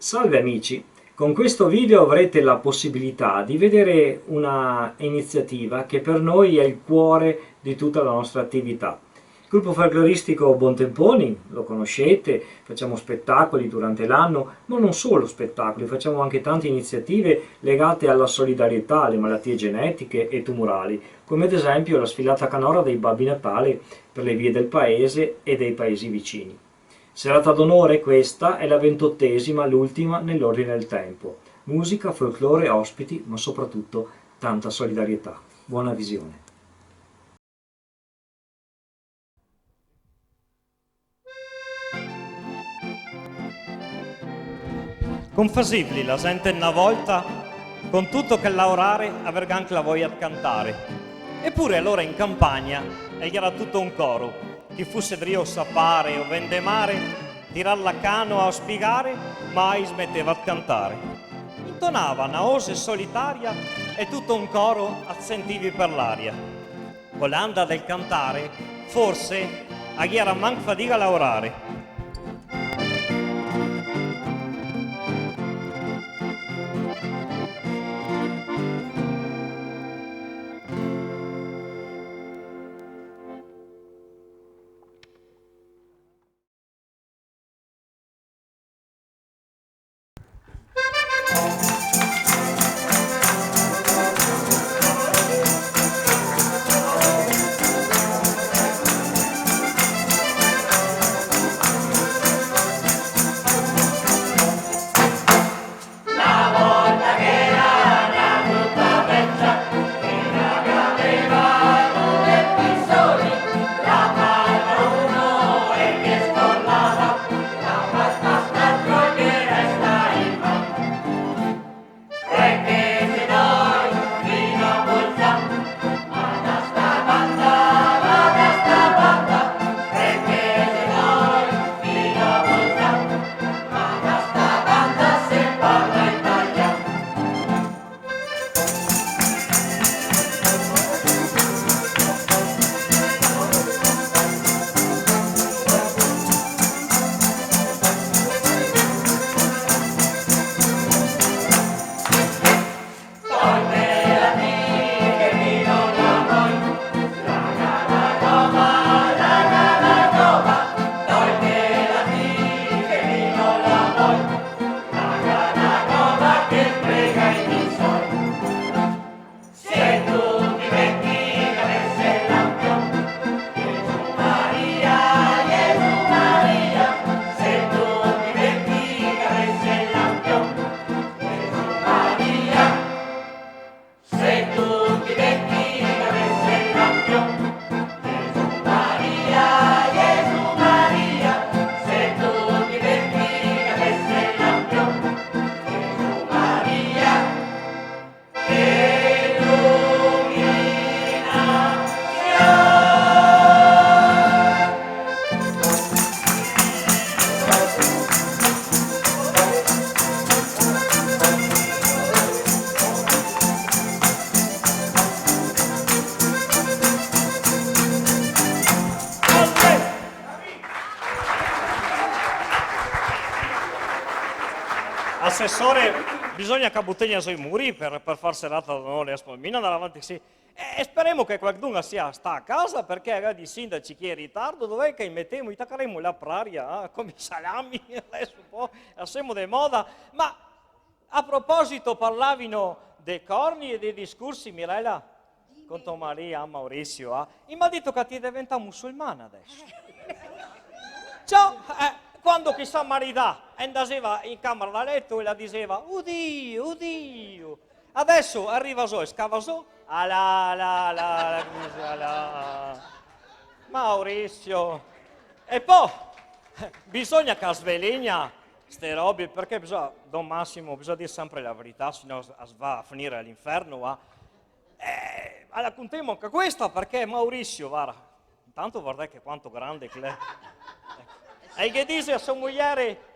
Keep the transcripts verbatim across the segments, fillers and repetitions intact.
Salve amici, con questo video avrete la possibilità di vedere una iniziativa che per noi è il cuore di tutta la nostra attività. Il gruppo folcloristico Bontemponi, lo conoscete, facciamo spettacoli durante l'anno, ma non solo spettacoli, facciamo anche tante iniziative legate alla solidarietà, alle malattie genetiche e tumorali, come ad esempio la sfilata canora dei Babbi Natale per le vie del paese e dei paesi vicini. Serata d'onore questa, è la ventottesima, l'ultima nell'ordine del tempo. Musica, folklore, ospiti, ma soprattutto tanta solidarietà. Buona visione. Confesibli, la gente na volta, con tuto che laorare, aver ganca la voia de cantare. Epure alora in campagna, el gera tuto un coro, chi fuse drio sapare o vendemare, tirar la canoa o spigare, mai smeteva de cantare. Intonava na ose solitaria e tuto un coro a sentivi per l'aria. Co l'anda del cantare, forse, a gera manco fadiga a laorare. Asesore, bisogna che a butegna so i muri per, per far serata d'onore a Spolmina, andare avanti, sì. E, e speremo che qualcun sia sta a casa, perché, eh, i sindaci chi è in ritardo, dov'è che i metemo? I tacaremo la praria, eh, come i salami, adeso un po', la semo de moda. Ma a proposito, parlavino de corni e de discorsi, Mirella, con to marì, ah, Maurizio, ah, i m'à dito che ti deventà musulmana adeso. Ciò, eh, quando che i s'à maridà, e andaseva in camera da leto e la diseva: "Udio, udio." Adeso el riva zo e scava zo, alà, alà, alà, la crisi, alà. Maurizio. E po', bisogna che a svelegna ste robe, perché bisogna, don Massimo, bisogna dir sempre la verità, se no s-, a s-, va a finire a l'inferno, va. Eh, la contemo anca questa, perché Maurizio, varda, intanto vardè che quanto grande che l'è. Eco. E el ghe dise a so mugliere: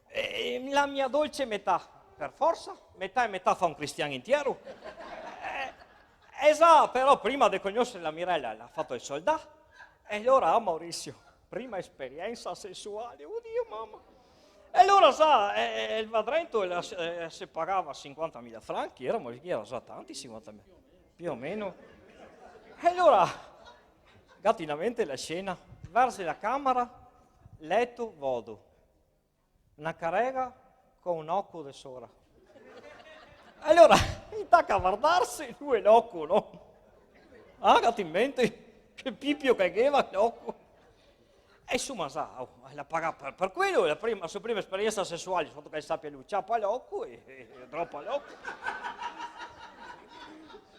"Eh, la mia dolce metà", per forsa, metà e metà fa un cristian intiero. Eh, esà, però prima de cognosere la Mirella, l'à fato el soldà. E alora, ah, Maurizio, prima esperiensa sesuale, oddio, mama. E alora, sa, eh, eh, el va drento e la se, eh, se pagava sinquantamila franchi, iera, ma iera za tanti sinquantamila, più o meno. E alora, gati in mente la scena, verze la camera, leto, vodo. Na carega co un oco de sora. Alora, i taca a vardarse, lu e l'oco, no? Ah, gati in mente? Che pipio che gheva l'oco. E insoma, sa, oh, la paga par, par quelo, la prima, la so prima esperiensa sesuale, solo che el sapia lu, ciapa l'oco e, e, e dropa l'oco.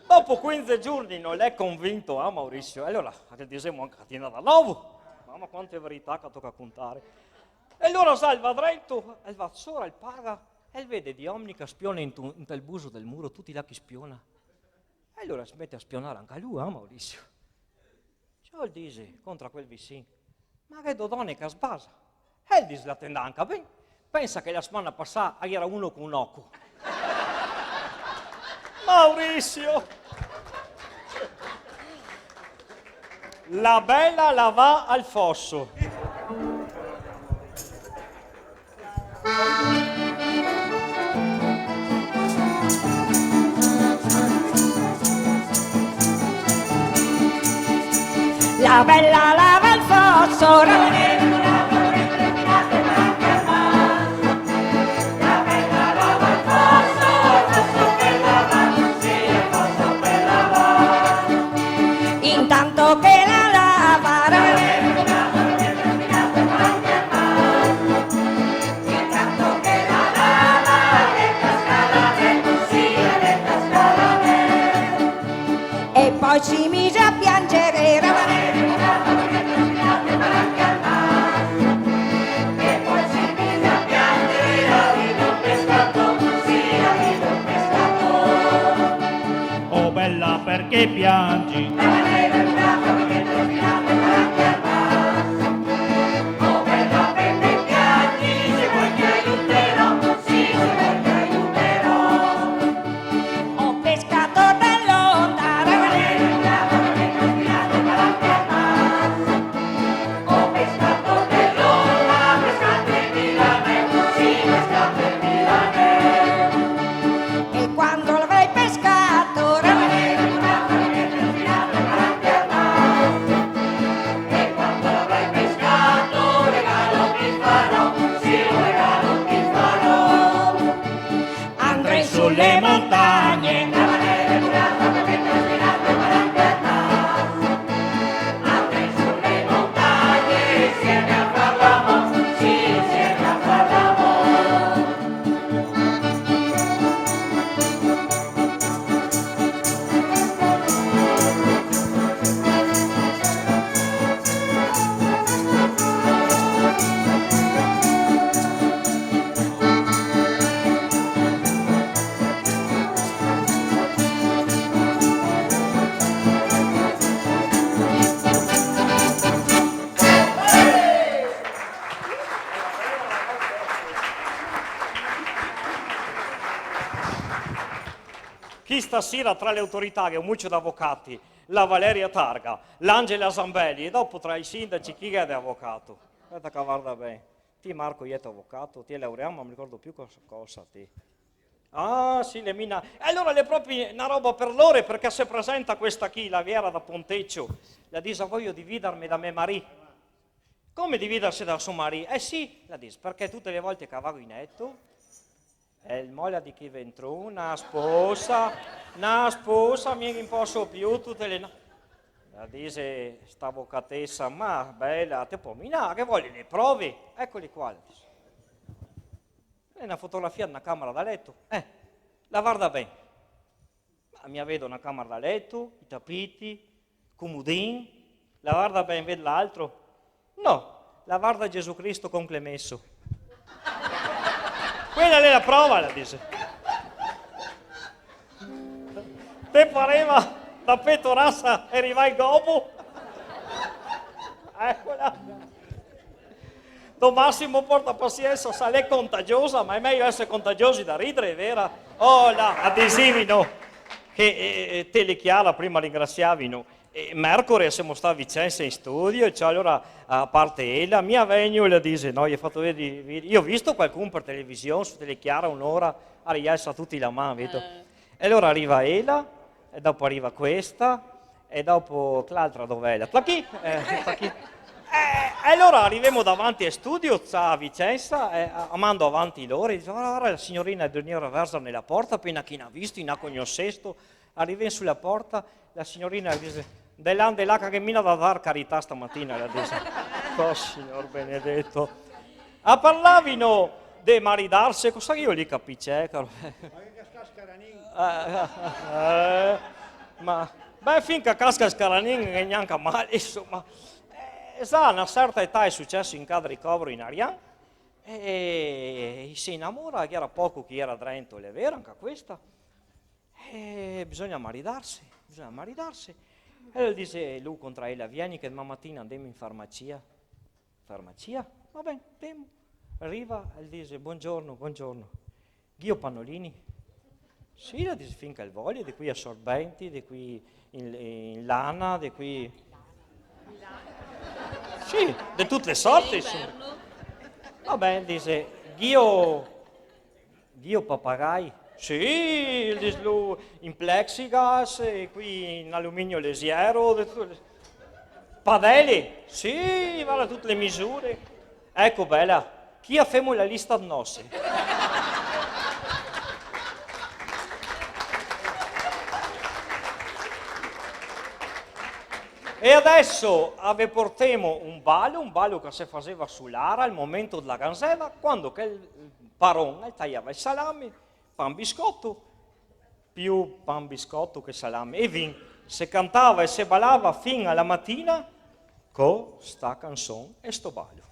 Dopo quindici giorni no l'è convinto, ah, Maurizio? Alora, che disemo anca a Tina da novo. Mama, quante verità che toca contare. E alora, sa, el va drento, el va sora, el paga, e el vede di omini che spiona in tu, in tel buso del muro, tuti là che spiona. E alora el se mete a spionare anca lu, eh, Maurizio. Ciò, el dixe, contra quel vicin: "Ma ghe do done che sbasa." E el dixe: "La te ndà anca ben. Pensa che la smana pasà a iera uno co un oco." Maurizio! La bela la va al foso. La bela la va al foso. Intanto che la lava. E poi si mise a piangere. Oh bella, perché piangi? E quando l'avrei pescato, e quando l'avrei pescato, un regalo ti farò, sì, un regalo ti farò. Andrei sulle montagne. Chi stasera tra le autorità, che xe un mucio d'avocati, la Valeria Targa, l'Angela Zambelli, e dopo tra i sindaci chi xe de avocato? Speta che varda ben. Ti, Marco, iè ti avocato, ti è laureà, ma no me ricordo più cos-, cosa, ti. Ah, sì, l'è Mina. E alora l'è proprio na roba par lore, parché se presenta questa chi, la Viera da Pontecio, la dise: "Vojo dividerme da me marì." "Come dividerse da so marì?" "Eh sì", la dise, "parché tute le volte che vago in leto, el mola de chi ventron, na sposa, na sposa, mi no poso più, tute le no-", la dise sta avocatesa: "Ma bela, te pol minar, che vol le prove?" "Ecole qua", la dise. Xe na fotografia de na camera da leto. Eh, la varda ben. Ma mi vedo na camera da leto, i tapiti, comodin, la varda ben, ved l'altro? No, la varda Gesù Cristo con Clemeso. Quela l'è la prova, la dise. Te pareva da petorasa e riva el gobo? Ecola. Don Massimo, porta pasiensa, sa, l'è contagiosa, ma xe mejo esare contagiosi da ridare, vera? Oh, là, a disevino che, eh, eh, te le Chiara prima ringrasiavino. E mercore semo stà a Vicensa in studio, e ciò, alora, a parte ela, "Mi vegno", ela dixe, no, i ga fato vedar, "Mi go visto qualcun par television, su Telechiara, un'ora, a rialsa tuti la man, vito?" Eh. E alora riva ela, e dopo riva questa, e dopo ch'altra dov'è? La, sta chi? Eh, sta chi? Eh, e alora rivemo davanti al studio, ciò, a Vicensa, e a, a mando avanti lori, dixe, "Varda, varda, la signorina xe vegnua a verzar ne la porta, pena che i n'à visto, i n'à cognosesto." Rivemo su la porta, la signorina dixe, "De là, de là, che ghe n'è mina da dar carità stamatina", la dixe. Oh, Signor benedeto. A parlavino de maridarse, cosa che mi go capì, eh, caro? Ma che casca scaranin? Eh, eh, eh, ma, beh, fin che casca scaranin, no xe gnanca mal, insoma. Eh, sa, a na certa età xe suceso in casa de ricovero in Arian, e i se inamora, che gera poco che gera drento, l'è vera, anca questa. Eh, bisogna maridarse, bisogna maridarse. E el dixe, lu contra ela, "Vieni che doman matina andemo in farmacia." "Farmacia? Va ben, ndemo." Riva, el dixe, "Bongiorno, bongiorno. Gh'io panolini?" "Sì", la dixe, "fin che el vole, de quei asorbenti, de quei in, in lana, de quei..." "Sì, de tute sorte, insoma." "Va ben", dixe, "gh'io, gh'io papagai?" "Sì", el dixe lu, "in plexigas, e quei in aluminio lexiero, de tute le..." "Padele?" "Sì, varda, tute le misure." "Eco, bela, chi a femo la lista de nose." E adeso a ve portemo un balo, un balo che se faseva su l'ara, al momento de la ganzela, quando che el paron el taiava el salame, pan biscoto, più pan biscoto che salame e vin, se cantava e se balava fin a la matina co sta canson e sto balo.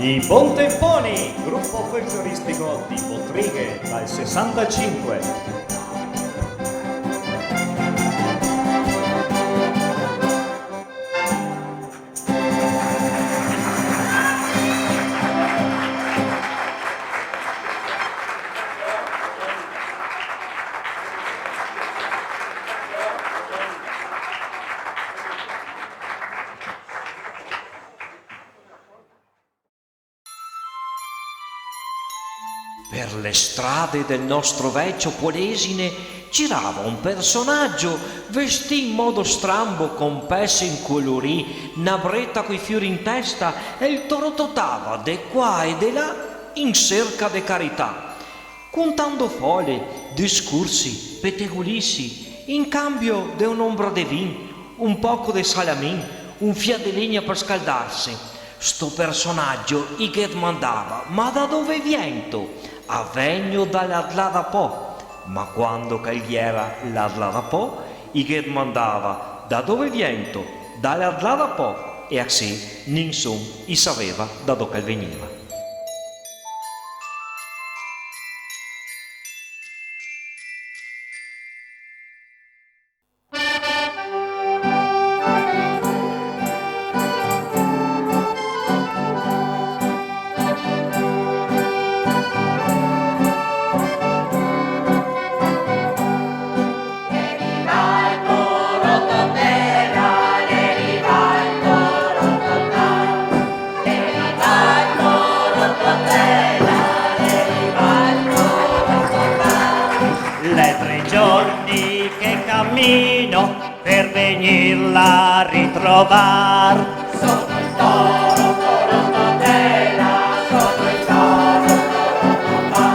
I Bontemponi, gruppo folcloristico di Bottrighe, dal sessantacinque. Per le strade del nostro vecio Polesine girava un personagio vestì in modo strambo, con pese incolorì, na breta coi fiori in testa, e el torototava de qua e de là in serca de carità, contando fole, discorsi, petegolisi, in cambio de un'ombra de vin, un poco de salamin, un fià de legna per scaldarse. Sto personagio i ghe domandava: "Ma da dove viento?" "A vegno da là, là da po." Ma quando che el gera là, là da po, i ghe domandava: "Da dove viento?" "Da là, là da po." E asì ninsun i saveva da dove che el vegneva. L'è tre giorni che camino per vegnirla a ritrovar. Sono il toro, toro, totela, sono il toro, toro, totà.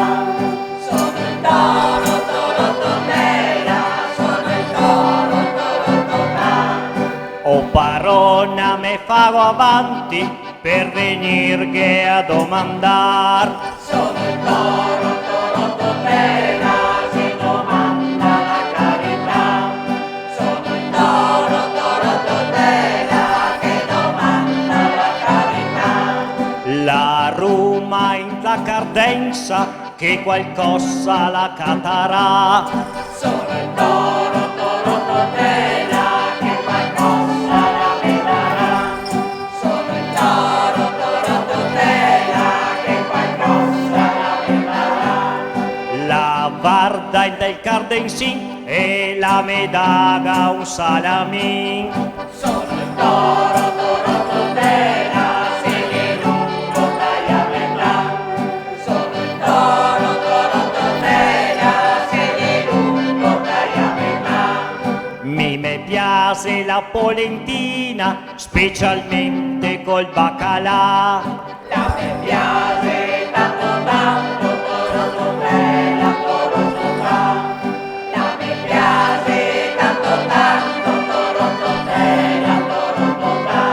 Sono il toro, toro, totela, sono il toro, toro, totà. O parona, me fago avanti per vegnirghe a domandar. Sono il toro, toro, totela, se domanda la carità. Sono il toro, toro, totela, che domanda la carità. La ruma in la cardensa che qualcosa la catarà. Sono il toro, toro, totela, che qualcosa la vedarà. Sono il toro, toro, totela, che qualcosa la vedarà. La varda in del cardensin e la me daga un salamin. Sono il toro, toro, totela, se l'è lungo tai a metà. Sono il toro, toro, totela, se l'è lungo tai a metà. Mi me piase la polentina, specialmente col bacalà. La me piase tanto tanto, toro, totela, toro, totà. La me piase tanto tanto, toro, totela, toro, totà.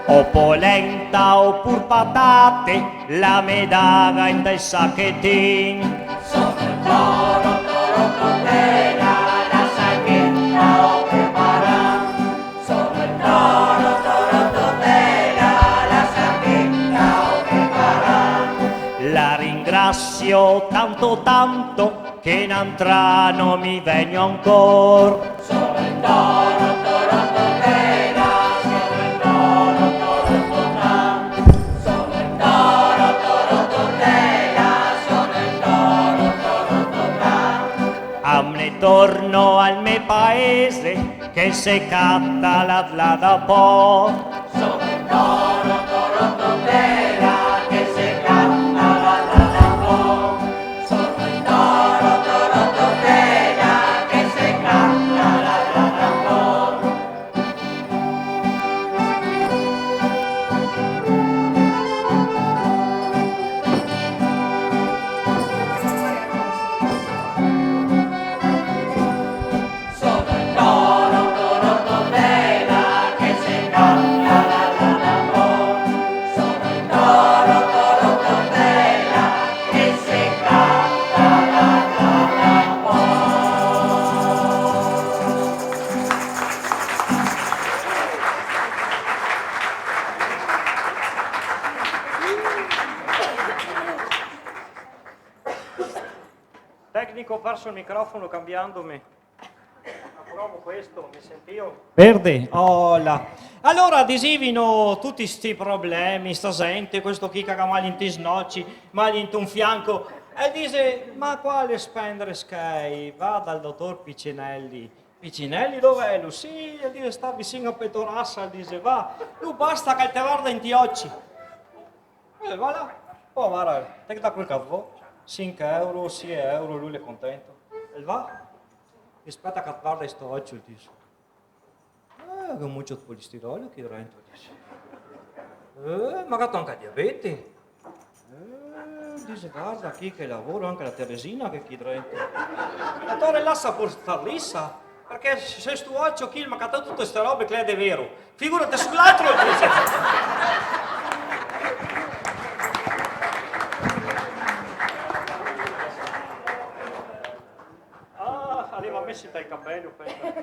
O polenta o pur patate, la me daga in del sachetin. Sono el toro, toro, totela, la sacheta o preparà. Sono el toro, toro, totela, la sacheta o preparà. La ringrasio tanto tanto che n'antra no mi vegno ancor. Sono el toro, toro, totela, sono el toro, toro, totà. Sono el toro, toro, totela, sono el toro, toro, totà. A me ne torno al me paese, che se cata là, là da po. Sono el toro, toro, totela, che se cata là, là da po. Sono el toro, toro, totela, che se cata là, là da po. Tecnico, ho perso il microfono, cambiandomi. Provo questo, mi sentio? Verde? Oh là. Alora, disevino tuti sti problemi, sta zente, questo chi che ga mal inte i znoci, mal inte un fianco, e dixe: "Ma quale spendere schei? Va dal dotor Picinelli." "Picinelli, dov'elu?" "Sì", el dixe, "sta vicin a Petorassa", el dixe, "va, lu basta che te varda inte i oci." E va là, po' varda, te dà quel che te vol. Sinque euro, sie euro, lu l'è contento. El va, e speta che el varda sto ocio, el dise: "Eh, che mucio de polistirolo che drento", el dise. "Eh, ma gato anca el diabete?" "Eh", el dise, "varda chi che lavoro, anca la Teresina che chi drento." "Dotore, lasa pur star lisa, parché se sto ocio chi el m'à catà tute ste robe, che l'è de vero. Figurate su l'altro", el dise. Ah, alora, mesite el capelo, speta.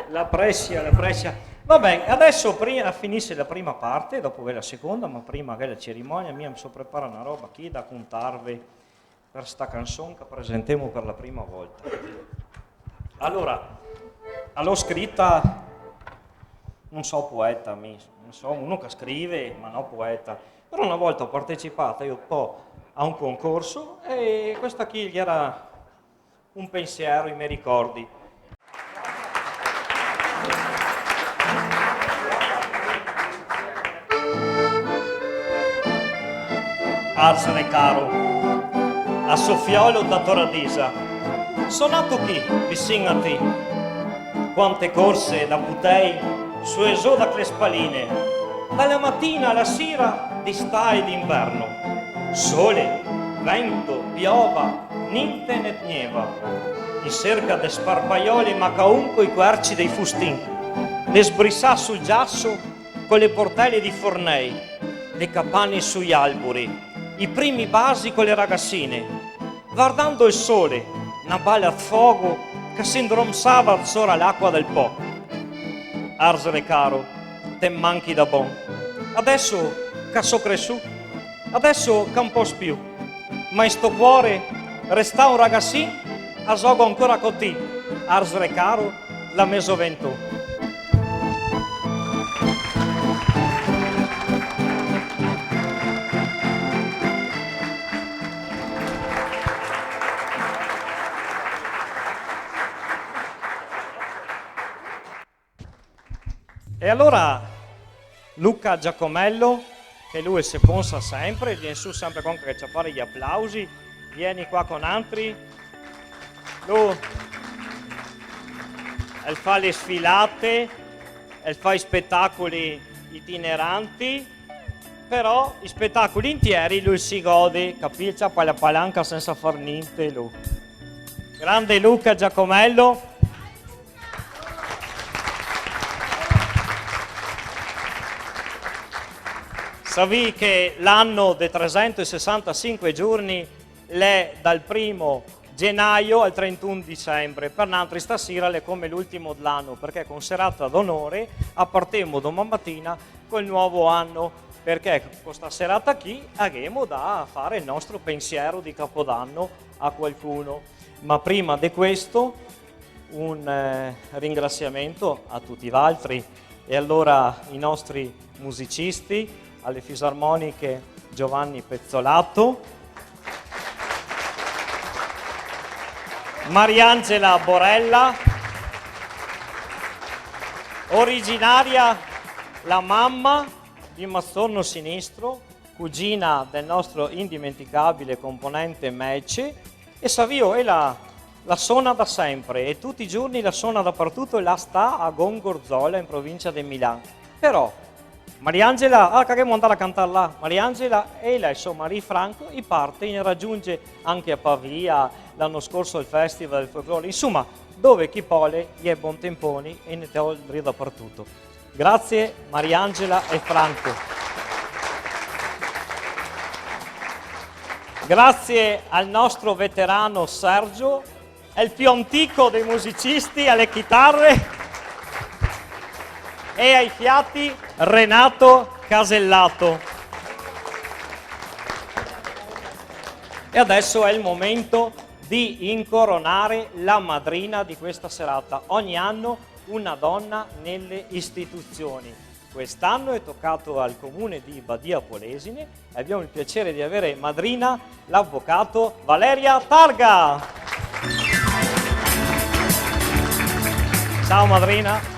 La presia, la presia. Va ben, adeso prima, finise la prima parte, dopo gh'è la seconda, ma prima gh'è la cerimonia, mi me so preparà na roba chi da contarve per sta canson che presentemo per la prima volta. Alora, la go scrita, no so poeta, mi, no so, uno che scrive, ma no poeta. Però na volta go partecipà mi un po' a un concorso e questa chi gera un pensiero, i me ricordi. Arzere caro, a so fiolo da Toradisa, so nato chi, visin a ti. Quante corse da putei su e zo da chele spaline, da la matina a la sira, d'istà e d'inverno. Sole, vento, piova, ninte ne tgneva. In serca de sparpaiole, macaon coi querci dei fustin, ne sbrisà sul giaso co le portele di fornei, le capane sui albori, i primi basi co le ragasine, vardando el sole, na bala de fogo che se indromsava sora l'acua del Po. Arzere caro, te manchi da bon. Adeso che so cresù, adeso che no poso più, ma in sto cuore restà un ragasin, a zogo ancora co ti, Arzere caro, la me zoventù. E alora Luca Giacomello, che lu el se ponsa sempre, vien su sempre co anca che ciapare i aplausi, vien qua co nantri. Lu el fa le sfilate, el fa i spetacoli itineranti, però i spetacoli intieri lu el se gode, capì? El ciapa la palanca sensa far ninte, lu. Grande Luca Giacomello. Savì che l'ano de tresentosesantasinque giorni l'è dal primo genaio al trentun disenbre, par nantri stasira l'è come l'ultimo de l'ano, parché con serata d'onore a partemo doman matina col nuovo ano, parché co sta serata chi a ghemo da fare el nostro pensiero di Capodanno a qualcuno. Ma prima de questo, un, eh, ringrasiamento a tuti valtri e alora i nostri musicisti, ale fisarmoniche Giovanni Pezzolato, Mariangela Borella, originaria la mama di Mazzorno Sinistro, cugina del nostro indimenticabile componente Mece, e savìo, ela la sona da sempre, e tuti i giorni la sona dapartuto, e la sta a Gongorzola, in provincia de Milan. Però, Mariangela, ah, che ghemo da andar a cantar là, Mariangela, ela e so marì Franco, i parte, i ne ragiunge anca a Pavia, l'ano scorso al Festival del Folklore, insoma, dove chi pole, i è bon temponi e i ne tol drio dapartuto. Grazie Mariangela e Franco. Grazie al nostro veterano Sergio, el più antico dei musicisti, ale chitarre, e ai fiati Renato Casellato. E adesso è il momento di incoronare la madrina di questa serata. Ogni anno una donna nelle istituzioni. Quest'anno è toccato al comune di Badia Polesine e abbiamo il piacere di avere madrina l'avvocato Valeria Targa. Ciao madrina.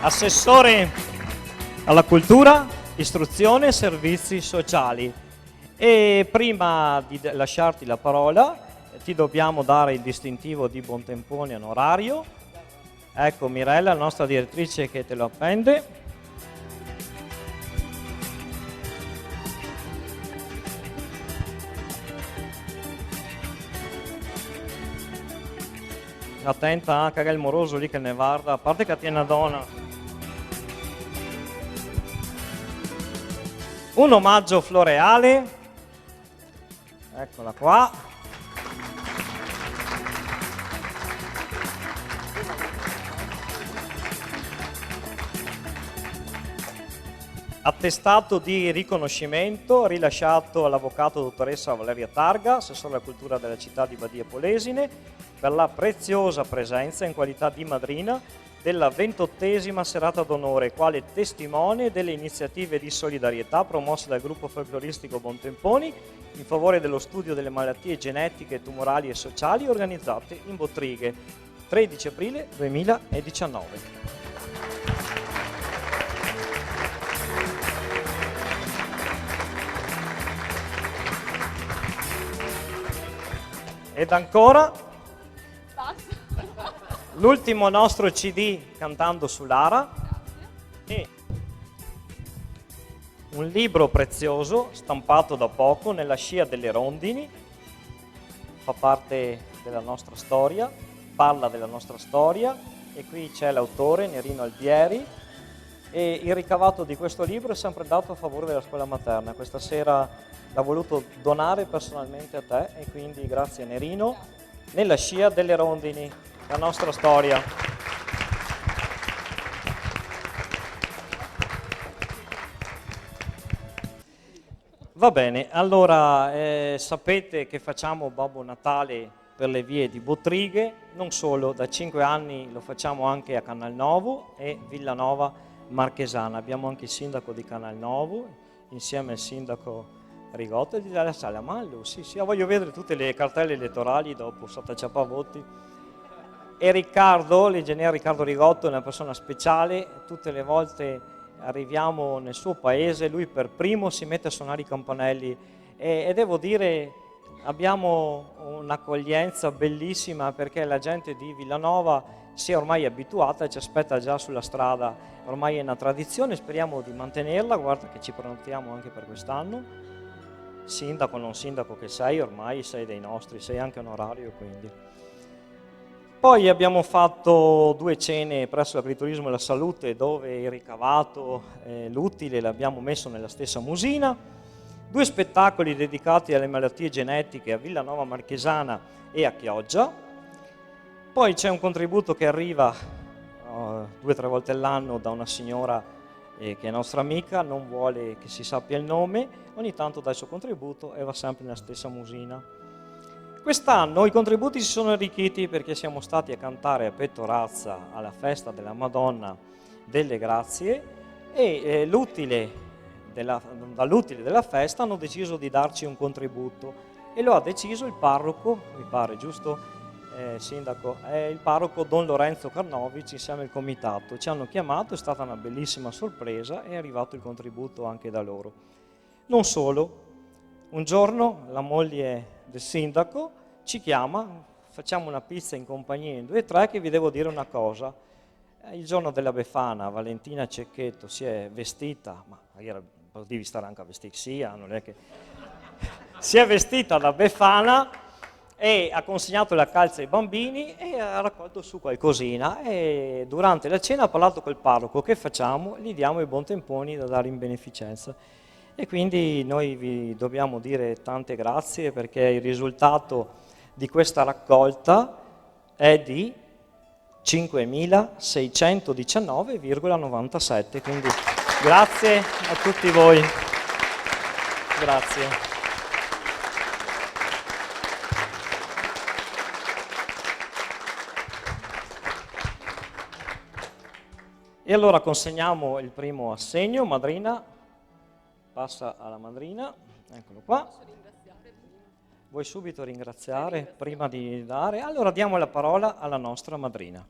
Assessore alla cultura, istruzione e servizi sociali. E prima di de-, lasciarti la parola, ti dobbiamo dare il distintivo di Buontemponi onorario. Ecco Mirella, la nostra direttrice, che te lo appende. Atenta, eh, che el moroso lì che ne varda, a parte che a tien na dona. Un omaggio floreale. Eccola qua. Attestato di riconoscimento rilasciato all'avvocato dottoressa Valeria Targa, assessore alla cultura della città di Badia Polesine, per la preziosa presenza in qualità di madrina della ventottesima serata d'onore, quale testimone delle iniziative di solidarietà promosse dal gruppo folcloristico Buontemponi in favore dello studio delle malattie genetiche, tumorali e sociali organizzate in Bottrighe, tredici aprile duemiladiciannove. Ed ancora Basta. L'ultimo nostro C D cantando su Lara. Grazie. E un libro prezioso stampato da poco, Nella scia delle rondini, fa parte della nostra storia, parla della nostra storia, e qui c'è l'autore, Nerino Albieri, e il ricavato di questo libro è sempre andato a favore della scuola materna. Questa sera l'ha voluto donare personalmente a te, e quindi grazie, Nerino. Nella scia delle rondini, la nostra storia. Va bene, allora, eh, sapete che facciamo Babbo Natale per le vie di Bottrighe, non solo, da cinque anni lo facciamo anche a Canal Novo e Villanova Marchesana. Abbiamo anche il sindaco di Canal Novo, insieme al sindaco Rigoto, e gli dà la sala. Ma lui, sì, sì, voglio vedere tutte le cartelle elettorali dopo, sta a ciapar voti. E Riccardo, l'ingegnere Riccardo Rigoto, è una persona speciale, tutte le volte arriviamo nel suo paese, lui per primo si mette a suonare i campanelli e, e devo dire, abbiamo un'accoglienza bellissima, perché la gente di Villanova si è ormai abituata, ci aspetta già sulla strada, ormai è una tradizione, speriamo di mantenerla, guarda che ci prenotiamo anche per quest'anno. Sindaco o non sindaco che sei, ormai sei dei nostri, sei anche onorario, quindi. Poi abbiamo fatto due cene presso l'agriturismo e la salute, dove il ricavato, eh, l'utile l'abbiamo messo nella stessa musina. Due spettacoli dedicati alle malattie genetiche a Villanova Marchesana e a Chioggia. Poi c'è un contributo che arriva, eh, due o tre volte all'anno da una signora, eh, che è nostra amica, non vuole che si sappia il nome, ogni tanto dà il suo contributo e va sempre nella stessa musina. Quest'anno i contributi si sono arricchiti perché siamo stati a cantare a Pettorazza alla festa della Madonna delle Grazie e, eh, l'utile della, dall'utile della festa hanno deciso di darci un contributo e lo ha deciso il parroco, mi pare, giusto, eh, sindaco? È il parroco Don Lorenzo Carnovic insieme al comitato. Ci hanno chiamato, è stata una bellissima sorpresa, è arrivato il contributo anche da loro. Non solo, un giorno la moglie del sindaco ci chiama, facciamo una pizza in compagnia in due e tre che vi devo dire una cosa. Eh, il giorno della Befana, Valentina Cecchetto si è vestita, ma era, potevi stare anche a vestirsi, ah, non è che... Si è vestita da Befana e ha consegnato la calza ai bambini e ha raccolto su qualcosina. E durante la cena ha parlato col parroco: "Che facciamo? Gli diamo i buontemponi da dare in beneficenza." E quindi noi vi dobbiamo dire tante grazie, perché il risultato di questa raccolta è di cinquemilaseicentodiciannove virgola novantasette, quindi grazie a tutti voi. Grazie. E allora consegniamo il primo assegno, madrina. Passa alla madrina, eccolo qua. Posso ringraziare prima? Vuoi subito ringraziare prima di dare? Allora diamo la parola alla nostra madrina.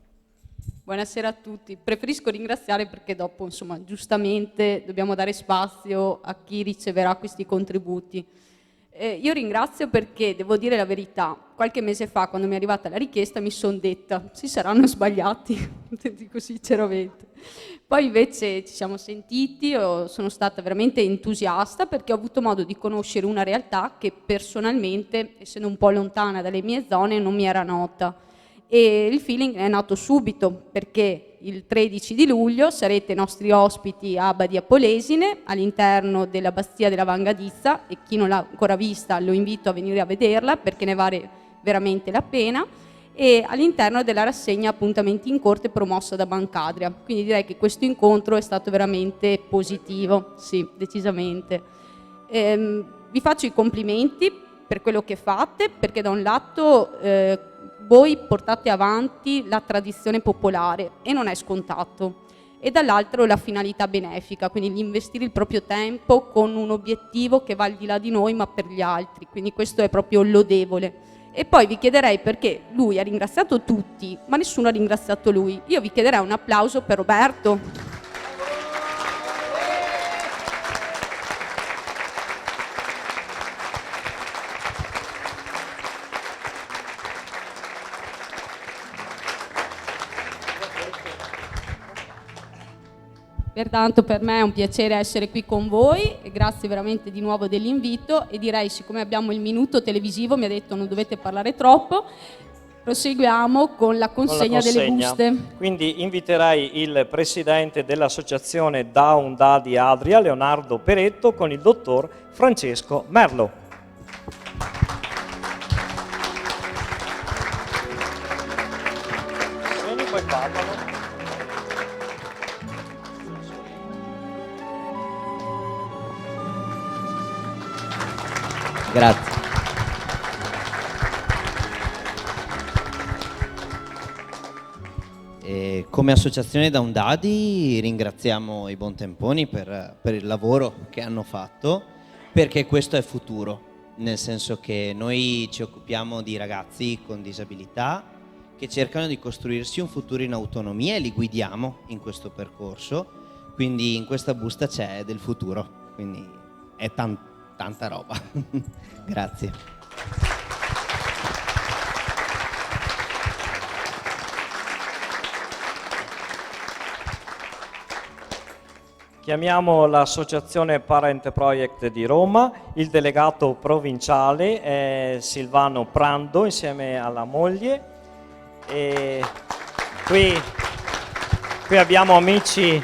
Buonasera a tutti. Preferisco ringraziare perché dopo, insomma, giustamente dobbiamo dare spazio a chi riceverà questi contributi. Eh, io ringrazio perché, devo dire la verità, qualche mese fa, quando mi è arrivata la richiesta, mi son detta: "Si saranno sbagliati", dico sinceramente. Poi invece ci siamo sentiti, ho, sono stata veramente entusiasta perché ho avuto modo di conoscere una realtà che personalmente, essendo un po' lontana dalle mie zone, non mi era nota. E il feeling è nato subito, perché il tredici di luglio sarete nostri ospiti a Badia Polesine, all'interno dell'Abbazia della Van Gadizza, e chi non l'ha ancora vista lo invito a venire a vederla, perché ne vale veramente la pena, e all'interno della rassegna Appuntamenti in Corte promossa da Bancadria. Quindi direi che questo incontro è stato veramente positivo, sì, decisamente. Ehm, vi faccio i complimenti per quello che fate, perché da un lato, eh, voi portate avanti la tradizione popolare e non è scontato, e dall'altro la finalità benefica, quindi l'investire il proprio tempo con un obiettivo che va al di là di noi, ma per gli altri, quindi questo è proprio lodevole. E poi vi chiederei, perché lui ha ringraziato tutti, ma nessuno ha ringraziato lui. Io vi chiederei un applauso per Roberto. Pertanto per me è un piacere essere qui con voi e grazie veramente di nuovo dell'invito e direi, siccome abbiamo il minuto televisivo, mi ha detto non dovete parlare troppo, proseguiamo con la consegna delle buste. Quindi inviterei il presidente dell'associazione Down Dadi Adria, Leonardo Peretto, con il dottor Francesco Merlo. Vieni, poi parlano. Grazie. E come associazione Down Dadi ringraziamo i Bontemponi per, per il lavoro che hanno fatto, perché questo è futuro, nel senso che noi ci occupiamo di ragazzi con disabilità che cercano di costruirsi un futuro in autonomia e li guidiamo in questo percorso, quindi in questa busta c'è del futuro, quindi è tan-, tanta roba. Grazie. Chiamiamo l'associazione Parent Project di Roma, il delegato provinciale è Silvano Prando insieme alla moglie. E qui, qui abbiamo amici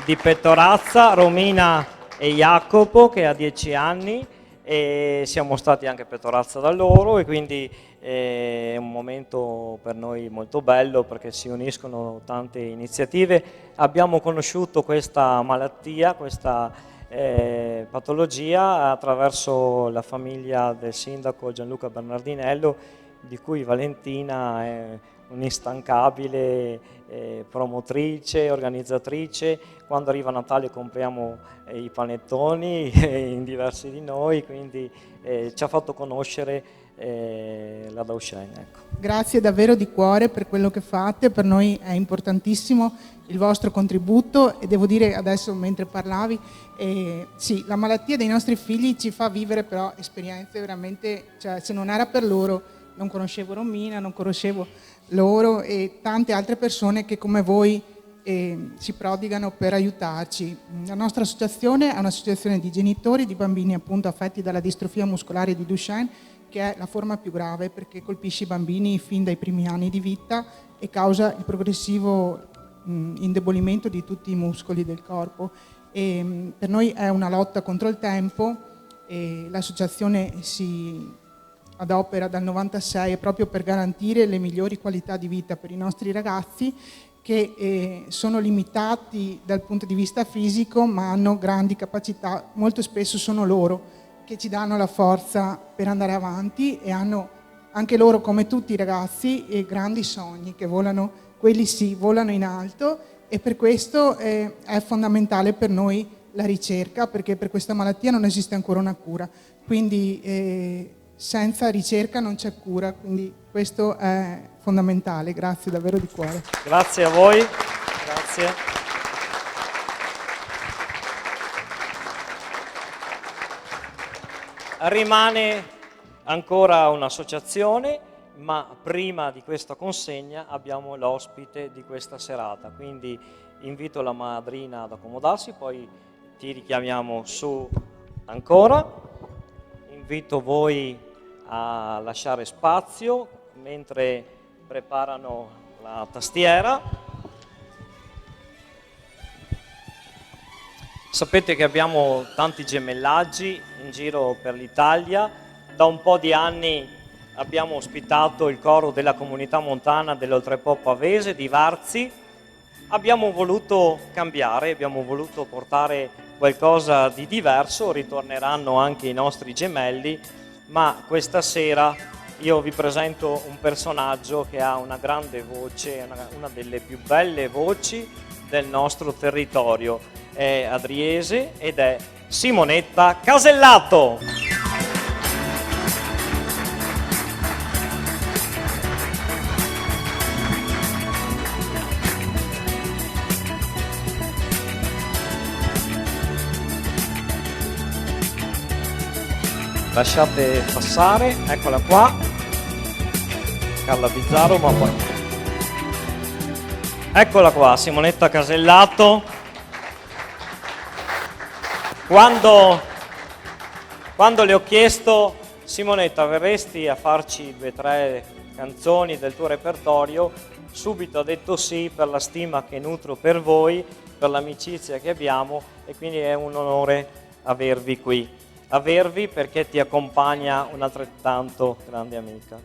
di Pettorazza, Romina e Jacopo, che ha dieci anni, e siamo stati anche a Pettorazza da loro, e quindi, eh, è un momento per noi molto bello perché si uniscono tante iniziative. Abbiamo conosciuto questa malattia, questa, eh, patologia attraverso la famiglia del sindaco Gianluca Bernardinello, di cui Valentina è un'instancabile, eh, promotrice, organizzatrice. Quando arriva Natale compriamo, eh, i panettoni in diversi di noi, quindi, eh, ci ha fatto conoscere, eh, la Duchenne, ecco. Grazie davvero di cuore per quello che fate, per noi è importantissimo il vostro contributo e devo dire, adesso mentre parlavi, eh, sì, la malattia dei nostri figli ci fa vivere però esperienze veramente, cioè, se non era per loro non conoscevo Romina, non conoscevo loro e tante altre persone che come voi, eh, si prodigano per aiutarci. La nostra associazione è un'associazione di genitori di bambini appunto affetti dalla distrofia muscolare di Duchenne, che è la forma più grave perché colpisce i bambini fin dai primi anni di vita e causa il progressivo, mm, indebolimento di tutti i muscoli del corpo. E, mm, per noi è una lotta contro il tempo e l'associazione si adopera dal novantasei proprio per garantire le migliori qualità di vita per i nostri ragazzi che, eh, sono limitati dal punto di vista fisico, ma hanno grandi capacità. Molto spesso sono loro che ci danno la forza per andare avanti e hanno anche loro, come tutti i ragazzi, eh, grandi sogni che volano, quelli sì, volano in alto e per questo, eh, è fondamentale per noi la ricerca, perché per questa malattia non esiste ancora una cura. Quindi, eh, senza ricerca non c'è cura, quindi questo è fondamentale. Grazie davvero di cuore. Grazie a voi. Grazie. Rimane ancora un'associazione, ma prima di questa consegna abbiamo l'ospite di questa serata, quindi invito la madrina ad accomodarsi, poi ti richiamiamo su ancora. Invito voi a lasciare spazio mentre preparano la tastiera. Sapete che abbiamo tanti gemellaggi in giro per l'Italia. Da un po' di anni abbiamo ospitato il coro della comunità montana dell'Oltrepò Pavese di Varzi. Abbiamo voluto cambiare, abbiamo voluto portare qualcosa di diverso, ritorneranno anche i nostri gemelli, ma questa sera io vi presento un personaggio che ha una grande voce, una, una delle più belle voci del nostro territorio. È adriese ed è Simonetta Casellato. Lasciate passare, eccola qua. Carla Bizzarro, ma poi... Eccola qua, Simonetta Casellato. Quando, quando le ho chiesto: "Simonetta, verresti a farci due o tre canzoni del tuo repertorio?", subito ha detto sì, per la stima che nutro per voi, per l'amicizia che abbiamo, e quindi è un onore avervi qui. Avervi perché ti accompagna un'altrettanto grande amica.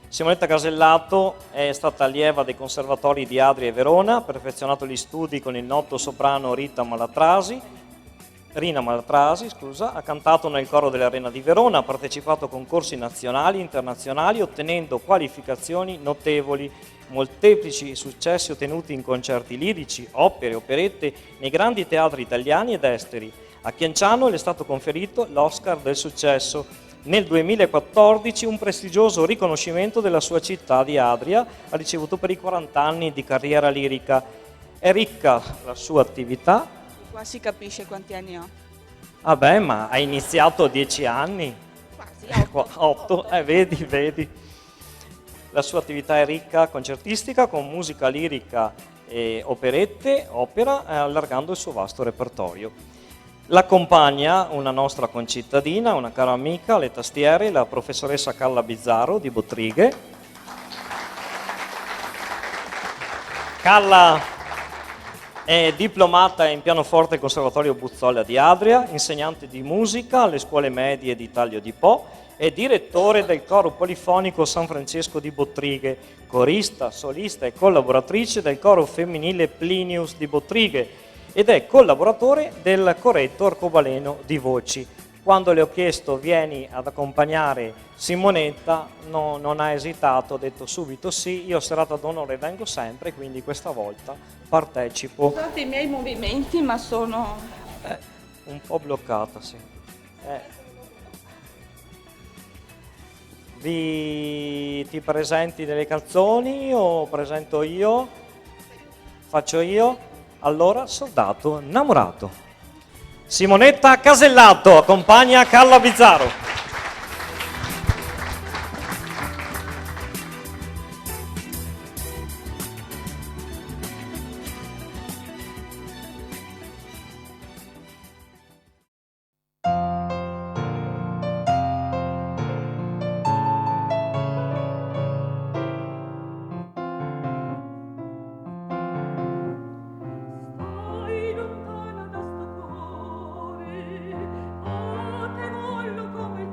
Simonetta Casellato è stata allieva dei conservatori di Adria e Verona, ha perfezionato gli studi con il noto soprano Rita Malatrasi, Rina Malatrasi, scusa, ha cantato nel coro dell'Arena di Verona, ha partecipato a concorsi nazionali e internazionali, ottenendo qualificazioni notevoli, molteplici successi ottenuti in concerti lirici, opere, operette, nei grandi teatri italiani ed esteri. A Chianciano le è stato conferito l'Oscar del successo. Nel duemilaquattordici un prestigioso riconoscimento della sua città di Adria ha ricevuto per i quaranta anni di carriera lirica. È ricca la sua attività. Qua si capisce quanti anni ho. Vabbè, ma hai iniziato a dieci anni? Quasi, eh, qua, otto. Otto, eh, vedi, vedi. La sua attività è ricca concertistica, con musica lirica e operette, opera, eh, allargando il suo vasto repertorio. L'accompagna una nostra concittadina, una cara amica, alle tastiere, la professoressa Carla Bizzarro di Bottrighe. Carla è diplomata in pianoforte al Conservatorio Buzzola di Adria, insegnante di musica alle scuole medie di Taglio di Po, è direttore del coro polifonico San Francesco di Bottrighe, corista, solista e collaboratrice del coro femminile Plinius di Bottrighe ed è collaboratore del coretto arcobaleno di Voci. Quando le ho chiesto: "Vieni ad accompagnare Simonetta", no, non ha esitato, ha detto subito sì. Io a serata d'onore vengo sempre, quindi questa volta partecipo. Scusate i miei movimenti, ma sono... Eh, un po' bloccata, sì. Eh. Vi, ti presenti delle canzoni o presento io? Faccio io? Allora, Soldato innamorato. Simonetta Casellato accompagna Carla Bizzarro. Stai lontana da sto core, ma te voglio come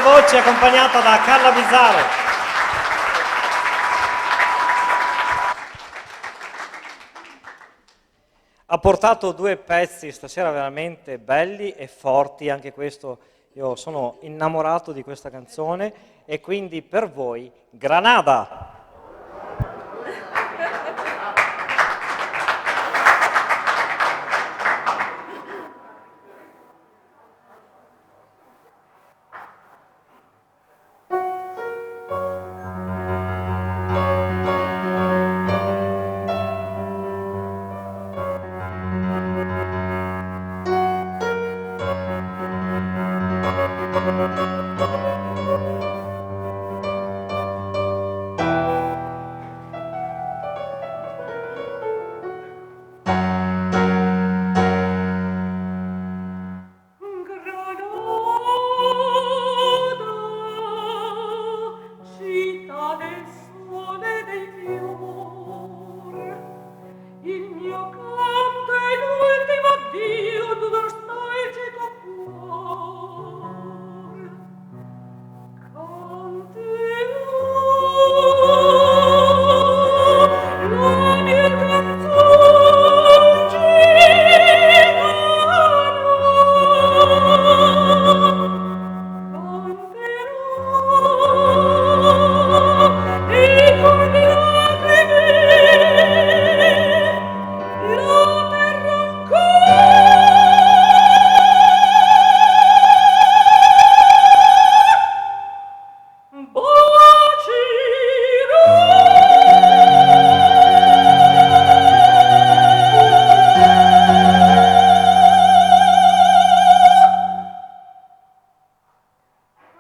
Voce accompagnata da Carla Bizzarro. Ha portato due pezzi stasera veramente belli e forti, anche questo, io sono innamorato di questa canzone, e quindi per voi Granada. Granada, cità del sole e dei fior, il mio canto è l'ultimo addio d'un nostalgico cuor. Canterò la mia canzon gitana.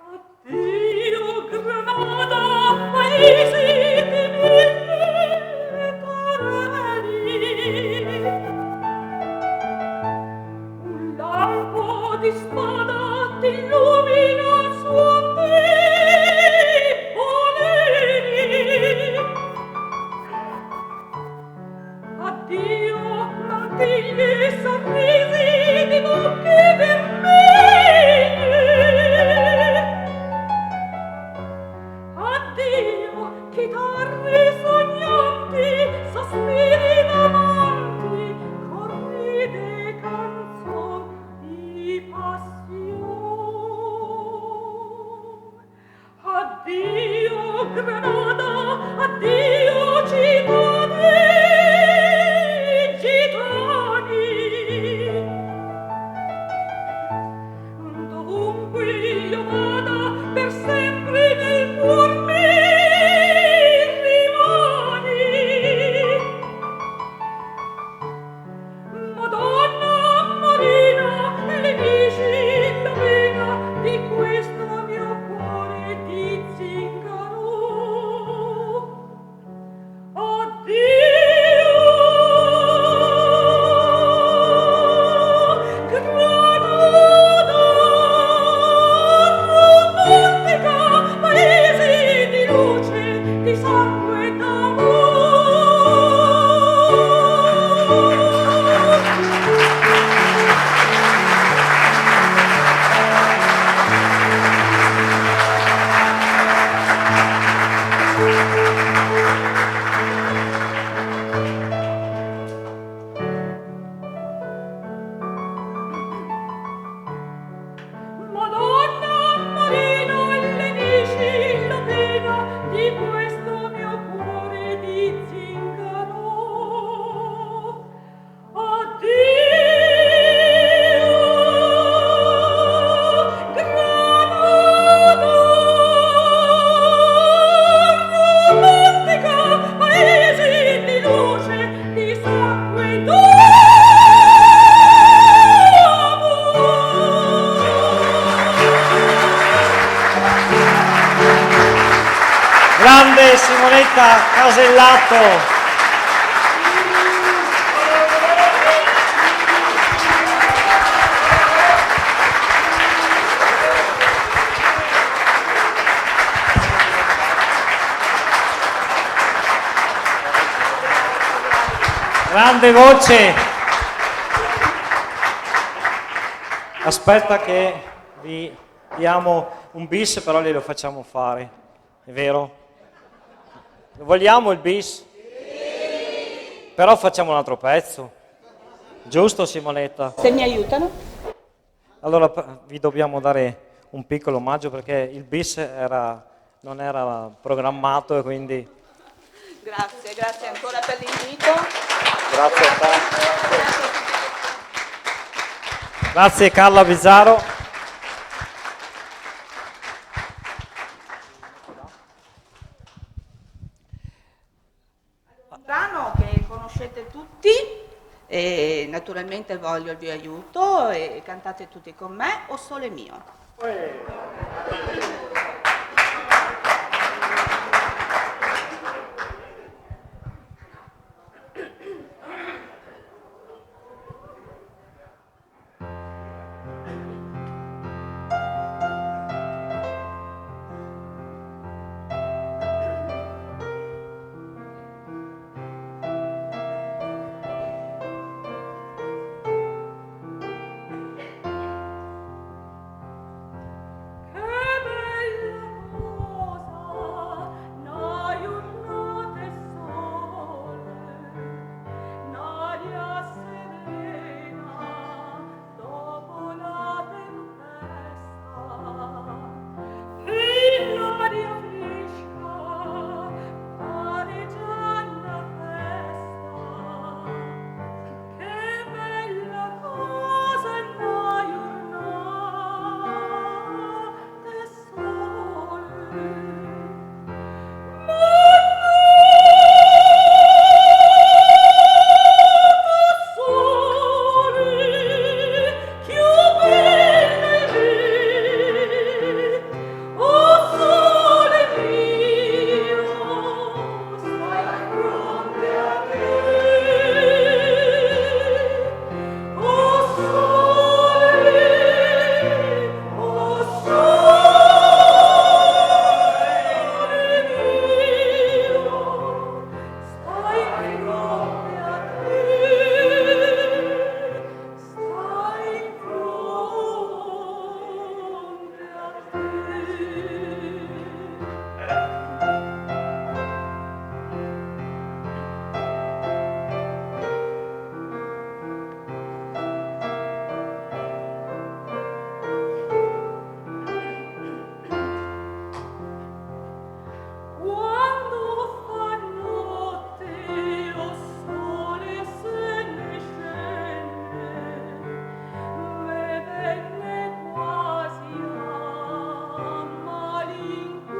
Addio, Granada, paese di mille torelli. Un lampo di spada t'illumina il suon dei boleri. Addio, mantiglie, sorrisi di bocche vermiglie. Addio, chitarre sognanti, sospiri d'amanti, corride canzon di passion. Addio, Granada, addio, cità dei gitani. Dovunque io vada, per sempre nel cuor mi rimani. Madonna Marina, lenisci la pena di questo mio cuore di zingaro. Addio, Granada romantica, paese di luce, di sangue e d'amor. Madonna Marina, lenisci la pena di questo mio cuore di zingaro. Addio, Granada romantica, paese di luce, di sangue e d'amor. Grande Simonetta Casellato. Grande voce. Aspetta che vi diamo Un bis però glielo facciamo fare, è vero? Lo vogliamo il bis? Però facciamo un altro pezzo. Giusto, Simonetta? Se mi aiutano. Allora, p-, vi dobbiamo dare un piccolo omaggio perché il bis era, non era programmato e quindi... Grazie, grazie ancora per l'invito. Grazie a te. Grazie, Carla Bizzarro. Un brano che conoscete tutti e naturalmente voglio il mio aiuto e cantate tutti con me, O Sole Mio. Dopo la tempesta, fin l'aria fresca, pare già na festa. Che bela cosa na giornata de sole. Quando fa note, o sole se ne scende, me vien quasi a malincunia.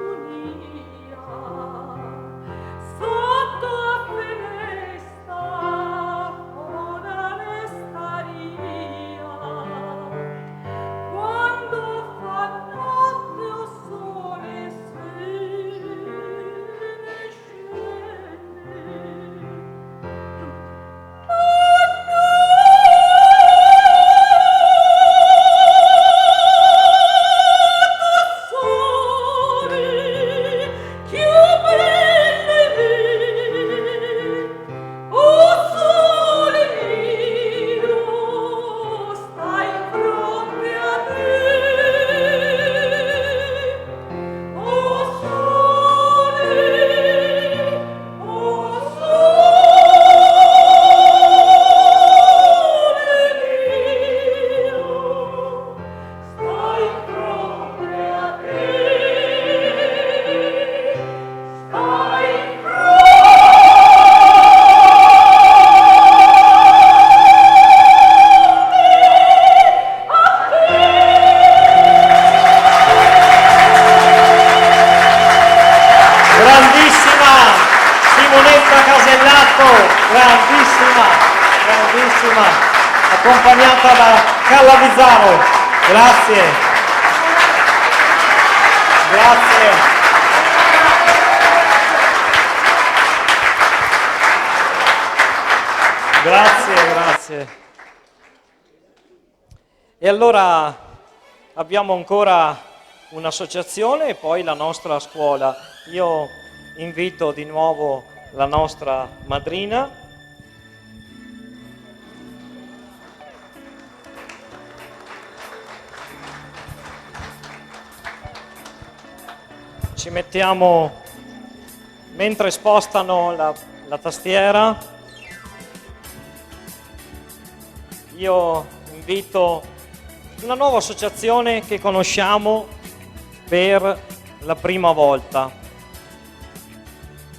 Soto a fenestra sta fora l'estaria, quando fa note o sole se ne scende. Grandissima Simonetta Casellato, grandissima, grandissima, accompagnata da Carla Bizzarro. Grazie. Grazie. Grazie, grazie. E allora abbiamo ancora un'associazione e poi la nostra scuola. Io invito di nuovo la nostra madrina. Ci mettiamo, mentre spostano la, la tastiera, io invito una nuova associazione che conosciamo per la prima volta.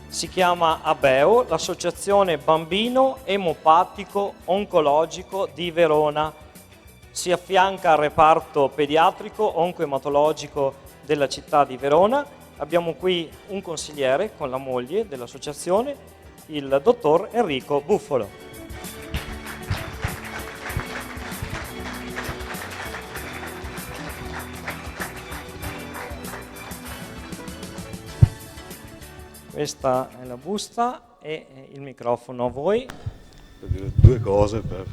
Si chiama ABEO, l'Associazione Bambino Emopatico Oncologico di Verona. Si affianca al reparto pediatrico oncoematologico della città di Verona. Abbiamo qui un consigliere con la moglie dell'associazione, il dottor Enrico Buffolo. Questa è la busta e, eh, il microfono a voi. Per dire due cose, per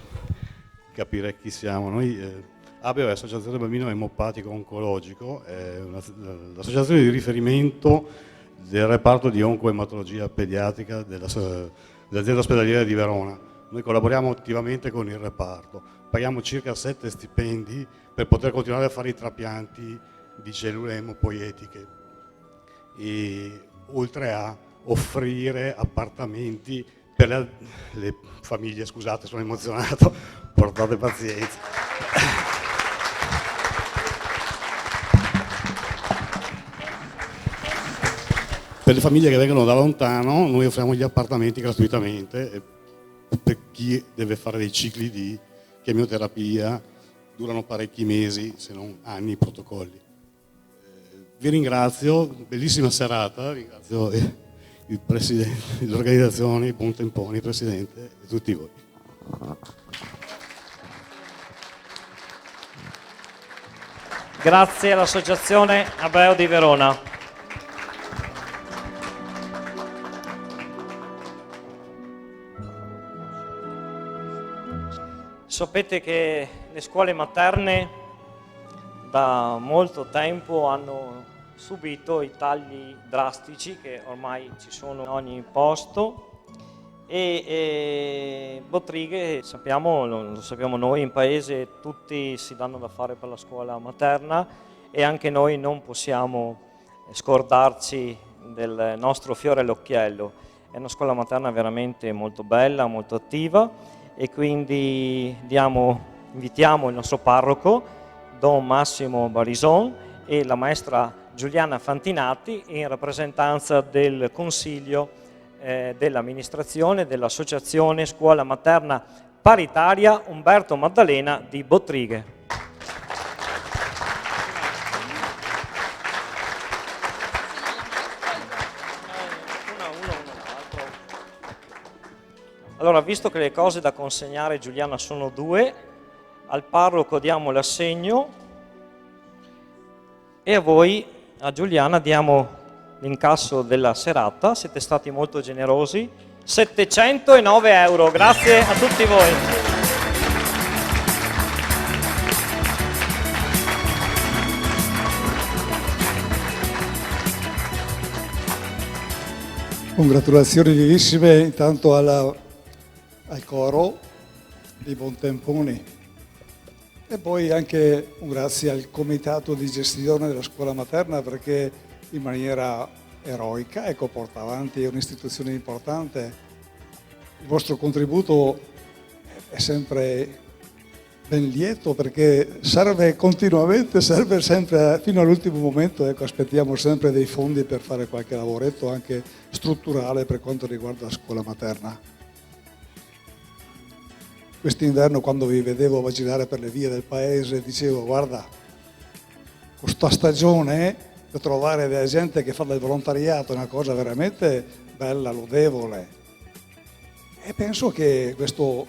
capire chi siamo. Noi, eh, ABEO è Associazione Bambino Emopatico Oncologico, è una, l'associazione di riferimento del reparto di oncoematologia pediatrica della so-, dell'azienda ospedaliera di Verona. Noi collaboriamo attivamente con il reparto, paghiamo circa sette stipendi per poter continuare a fare i trapianti di cellule emopoietiche. E oltre a offrire appartamenti per le, le famiglie, scusate, sono emozionato, portate pazienza. Per le famiglie che vengono da lontano, noi offriamo gli appartamenti gratuitamente, eh, per chi deve fare dei cicli di chemioterapia, durano parecchi mesi, se non anni i protocolli. Eh, vi ringrazio, bellissima serata, ringrazio, eh, il presidente, l'organizzazione, i Buontemponi, presidente, e tutti voi. Grazie all'Associazione Abeo di Verona. Sapete che le scuole materne da molto tempo hanno subito i tagli drastici che ormai ci sono in ogni posto e, e Bottrighe, sappiamo, lo, lo sappiamo noi, in paese tutti si danno da fare per la scuola materna e anche noi non possiamo scordarci del nostro fiore all'occhiello. È una scuola materna veramente molto bella, molto attiva e quindi diamo, invitiamo il nostro parroco, Don Massimo Barison, e la maestra Giuliana Fantinatti in rappresentanza del consiglio, eh, dell'amministrazione dell'Associazione Scuola Materna Paritaria Umberto Maddalena di Bottrighe. Allora, visto che le cose da consegnare, Giuliana, sono due, al parroco diamo l'assegno. E a voi, a Giuliana, diamo l'incasso della serata, siete stati molto generosi, settecentonove euro, grazie a tutti voi. Congratulazioni vivissime intanto alla, al coro di Buontemponi. E poi anche un grazie al comitato di gestione della scuola materna, perché in maniera eroica, ecco, porta avanti un'istituzione importante. Il vostro contributo è sempre ben lieto, perché serve continuamente, serve sempre fino all'ultimo momento, ecco, aspettiamo sempre dei fondi per fare qualche lavoretto anche strutturale per quanto riguarda la scuola materna. Quest'inverno, quando vi vedevo a girare per le vie del paese, dicevo: "Guarda, con sta stagione, eh, per trovare della gente che fa del volontariato è una cosa veramente bella, lodevole." E penso che questo,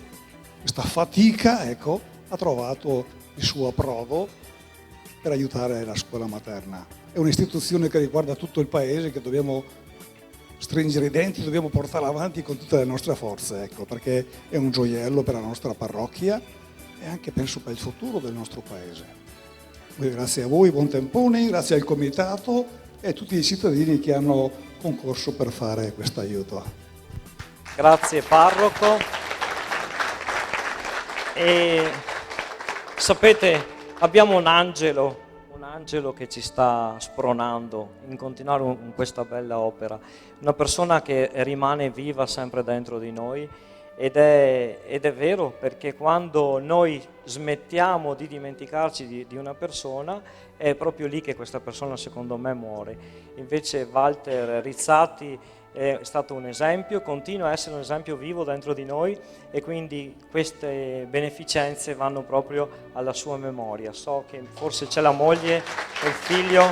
questa fatica, ecco, ha trovato il suo approdo per aiutare la scuola materna. È un'istituzione che riguarda tutto il paese, che dobbiamo stringere i denti, dobbiamo portarla avanti con tutta la nostra forza, ecco, perché è un gioiello per la nostra parrocchia e anche, penso, per il futuro del nostro paese. Quindi grazie a voi, Buontemponi, grazie al comitato e a tutti i cittadini che hanno concorso per fare questo aiuto. Grazie, parroco. E sapete, abbiamo un angelo, Un angelo che ci sta spronando in continuare un, in questa bella opera, una persona che rimane viva sempre dentro di noi ed è, ed è vero, perché quando noi smettiamo di dimenticarci di, di una persona, è proprio lì che questa persona, secondo me, muore. Invece Walter Rizzati è stato un esempio, continua a essere un esempio vivo dentro di noi e quindi queste beneficenze vanno proprio alla sua memoria. So che forse c'è la moglie e il figlio,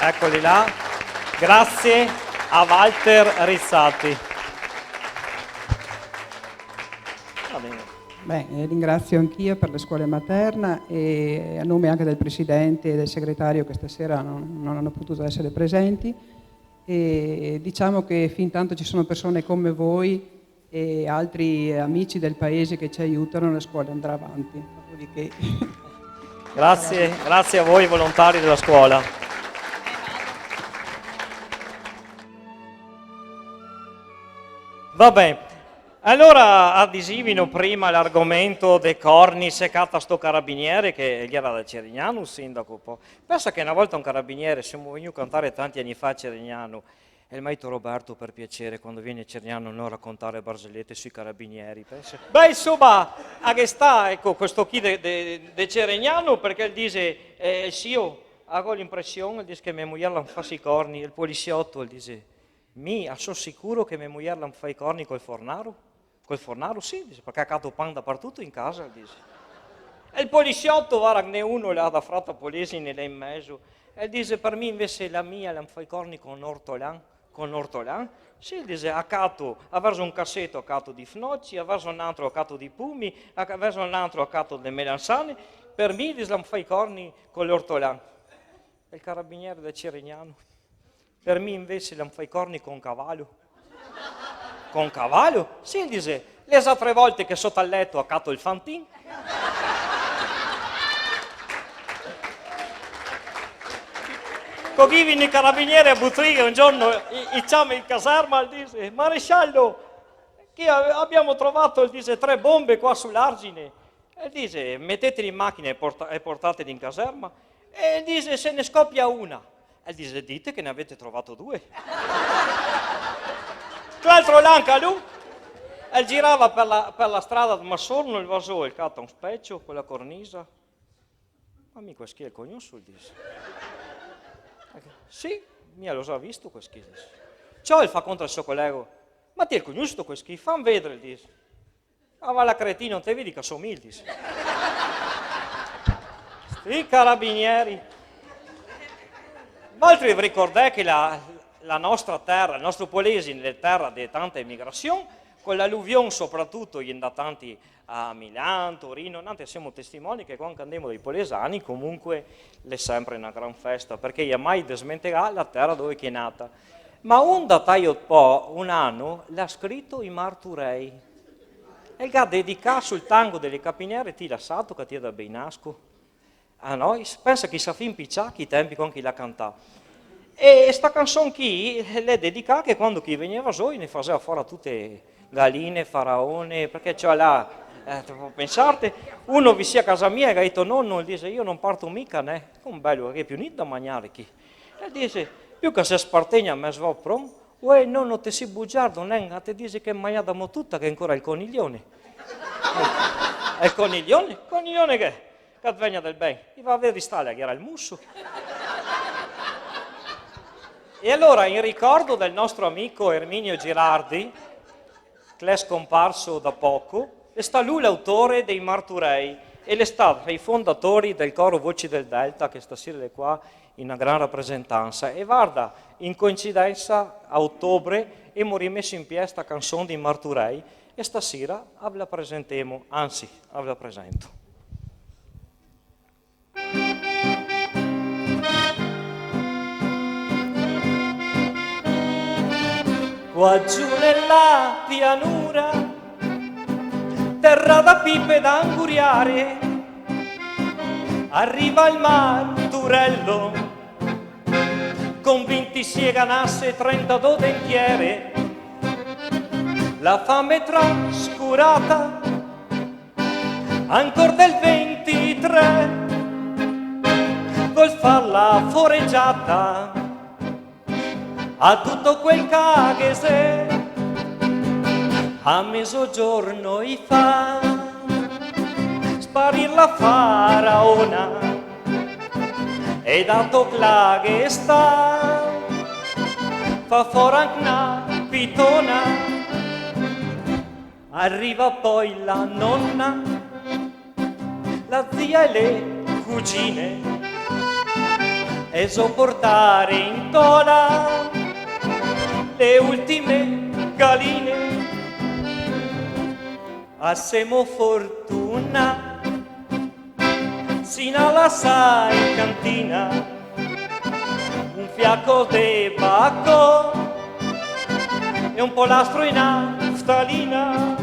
eccoli là. Grazie a Walter Rizzati. Va bene. Beh, eh, ringrazio anch'io per la scuola materna e a nome anche del presidente e del segretario che stasera non, non hanno potuto essere presenti. E diciamo che fin tanto ci sono persone come voi e altri amici del paese che ci aiutano, la scuola andrà avanti. Dopodiché Grazie, grazie a voi volontari dela scuola. Va ben, alora, a disìvino prima l'argomento de corni, se cata sto carabiniere che el gera da Cerignano, el sindaco, po. Pensa che na volta un carabiniere, semo vegnù cantare tanti ani fa a Cerignano, el m'à dito: "Roberto, per piacere, quando vieni a Cerignano no racontare barzelete sui carabinieri", pensa. Beh, insoma, a ghe sta, eco, questo chi de, de, de Cerignano, parché el dise, eh, "Sio, go l'inpresion", el dise, "che me mujer la me fa i corni", el polisioto, el dise, "Mi, a so sicuro che me mujer la me fa i corni col fornaro?" "Col fornaro?" "Sì", dise, "parché cato pan dapartuto in casa", el dise. E el polisioto, varda, ghe n'è uno là da Frata Polesine, là in mezo, el dise: "Per mi invese la mia la me fa i corni con ortolan." "Con ortolan?" "Sì", el dise, "a cato, a verzo un caseto a cato dei fnoci, a verzo un altro a cato dei pumi, a ca-, verzo un altro a cato dele melanzane, per mi", el dise, "la me fa i corni con l'ortolan." E el carabiniere da Cerignano: "Per mi invese la me fa i corni con cavalo." "Con cavalo?" "Sì", el dise, "le xe tre volte che soto al leto a cato el fantin." Co ghe vien i carabinieri a Butriga, un giorno i, i ciama in caserma, el dise: "Maresciallo, che a-, abbiamo trovato", el dise, "tre bombe qua sul argine." E el dise: "Mettetele in machina e porta-, e portatele in caserma." E el dise: "Se ne scopia una." E el dise: "Dite che ne avete trovato due." L'altro là anca lu, el girava per la, per la strada de Massorno, el va zo, el cata un specio co la cornisa. "Ma mi queschi el cognoso", el dise. "Sì, mi lo go za visto queschi", el dise. Ciò, el fa contra el so colego: "Ma ti el cognoso queschi? Fam vedare", el dise. "Ah, va là, cretino, no te vedi che so mi?", el dise. Sti carabinieri. Valtri ve ricordè che la, la nostra tera, el nostro Polesine, l'è tera de tanta emigrasion, co l'aluvion sopratuto i è ndà tanti a Milan, Torino, nantri semo testimoni che quando andemo dai polesani comunque l'è sempre na gran festa, parché i è mai desmentegà la tera dove che i è nata. Ma un dataio po, un ano, l'à scrito i Marturei. E el ga dedicà sul tango dele capinere, ti l'à sato che ti l'è da Beinasco. Ah, no? Pensa che i s'à fin picià chi tempi quando che i l'à cantà. E sta canson chi l'è dedicà che quando che i vegneva zo, i ne faseva fora tute galine, faraone, parché, ciò, là, eh, te pol pensarte, uno visì a casa mia e ga dito: "Nono", el dise, "io non parto mica, né?" "Come, belo, che ghe xe più gnente da magnare chi?" E el dise: "Più che se spartegna mez vopron, uè, nono, te si bugiardo, nen, a te dise che magnademo tuta, che ancora el coniglione." "El coniglione? Coniglione che? Che vegna del ben. I va a vedare i stale, che gera el muso." E alora, in ricordo del nostro amico Erminio Girardi, che l'è scomparso da poco, l'è stà lu l'autore dei Marturei e l'è stà tra i fondatori del coro Voci del Delta, che stasera l'è qua in na gran rapresentansa. E varda, in coincidensa, a otobre emo rimeso in pie sta canson dei Marturei e stasera a ve la presentemo, anzi, a ve la presento. Qua giù nella pianura, terra da pipe da anguriare, arriva il marturello con vintisie ganasse e trentadò dentiere. La fame trascurata ancor del ventitré, Vol far la foregiata a tuto quel che ghe xe, a mezogiorno i fa sparir la faraona, e dato che la ghe sta, fa fora anca na pitona. Arriva poi la nona, la zia e le cugine, e so portare in tola le ultime galine. A semo fortunà, se na lasa in cantina un fiaco de baco e un polastro e na naftalina.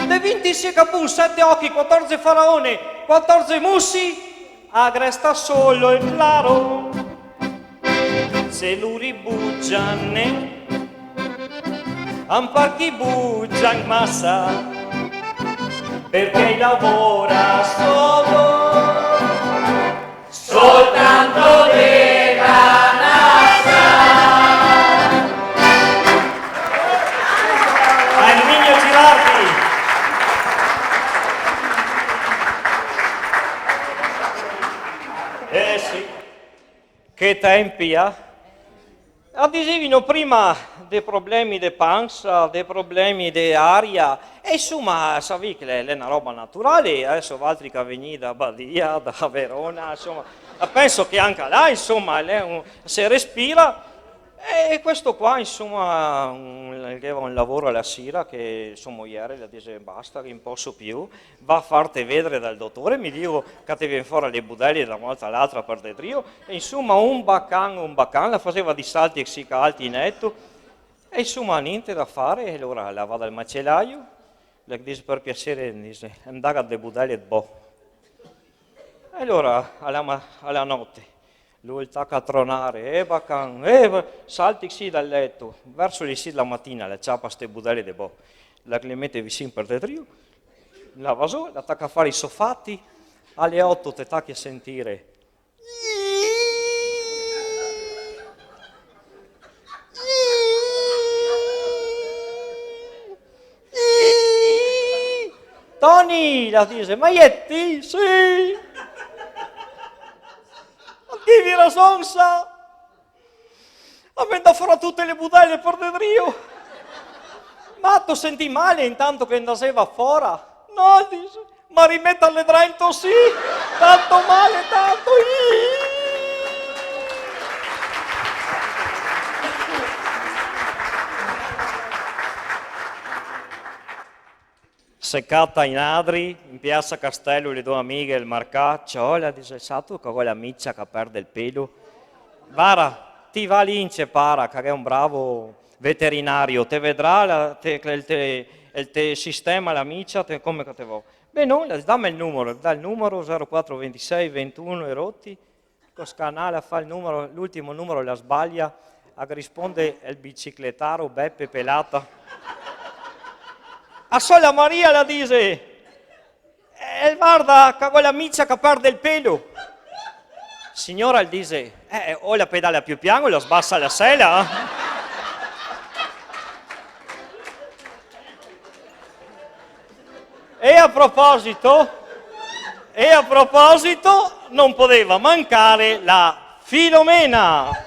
De vintisie capù, sete ochi, quatorze faraone, quatorze musi, a ghe resta solo el claro. Se lori bugia nen, a mi par che i bugia in masa, parché i lavora solo soltanto de la nasa. A Erminio Girardi. Eh sì. Che tempi, ah? A disevino prima de problemi de pansa, de problemi de aria, e insoma, savì che l'è, l'è na roba naturale, deso valtri che vegnì da Badia, da Verona, insoma, penso che anca là, insoma, l'è un, se respira, e questo qua, insoma, un, el gheva un lavoro a la sira che so mojere la dise: "Basta, che no poso più, va a farte vedare dal dotore, mi digo che te vien fora le budele da una volta a l'altra par de drio", e insoma un bacan, un bacan, la faseva dei salti sì che alti in leto, e insoma gnente da fare, e alora la va dal macelaio, la dise: "Par piasere", dise, "me daga de budele de bo". E alora, a la ma-, a la note, lu el taca a tronare, e bacan, e ba-, salti sì dal leto, verso le sie de la matina la ciapa ste budele de bo, la ghe le mete visin par de drio, la va zo, la taca a fare i so fati, a le oto te tachi a sentire "Toni", la dise, "ma xe ti?" "Sì." "Ma ti vira sonsa? A vien da fora tute le budele par de drio." "Ma te sentì male intanto che ndaseva fora?" "No", dise. "Ma rimetarle drento sì, tanto male, tanto, ih!" Se cata i nadri, in piasa Castelo, le do amighe, el marcà, "Ciò", la dise, "sato che go la micia che perde el pelo?" "Vara, ti va lì in Cepara, che ghe xe un bravo veterinario, te vedrà, la, te, el te, el te sistema la micia, te, come che te vol." "Benon", la dise, "dame el numero", dà el numero, zero quatro ventisei ventuno e roti, co scanala fa el numero, l'ultimo numero la sbalia, a ghe risponde el bicicletaro Beppe Pelata. "A so la Maria", la dise, "eh, varda che go la micia che perde el pelo." "Siora", la dise, "eh, o la pedala più pian o la sbasa la sela, eh." E a proposito, e a proposito, no podeva mancare la Filomena.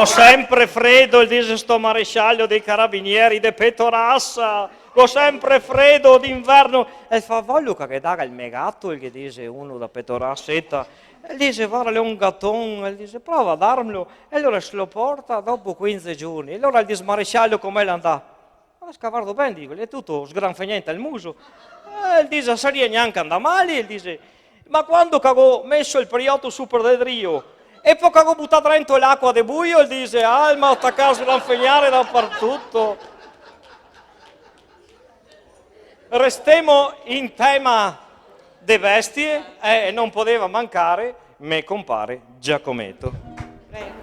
"Go sempre fredo", el dixe sto marescialo dei carabinieri, "de peto rasa, go sempre fredo d'inverno." E el fa: "Voio che ghe daga el me gato?", el ghe dixe uno da peto raseta. E el dixe: "Varda, l'è un gaton", el dixe, "prova a darmelo." E alora se lo porta dopo quindici giorni. E alora el dixe: "Marescialo, come l'è andà?" "Ma scavardo ben", digo, "l'è tuto sgranfegnente el muso." E el dixe: "Saria gnanca andà male", el dixe, "ma quando che go meso el perioto su par de drio, e po che go butà drento l'acua de buio", el dixe, "ah, el m'à tacà a sgranfegnare dapartuto." Restemo in tema de bestie, eh, e no podeva mancare me compare Giacometo. Prego.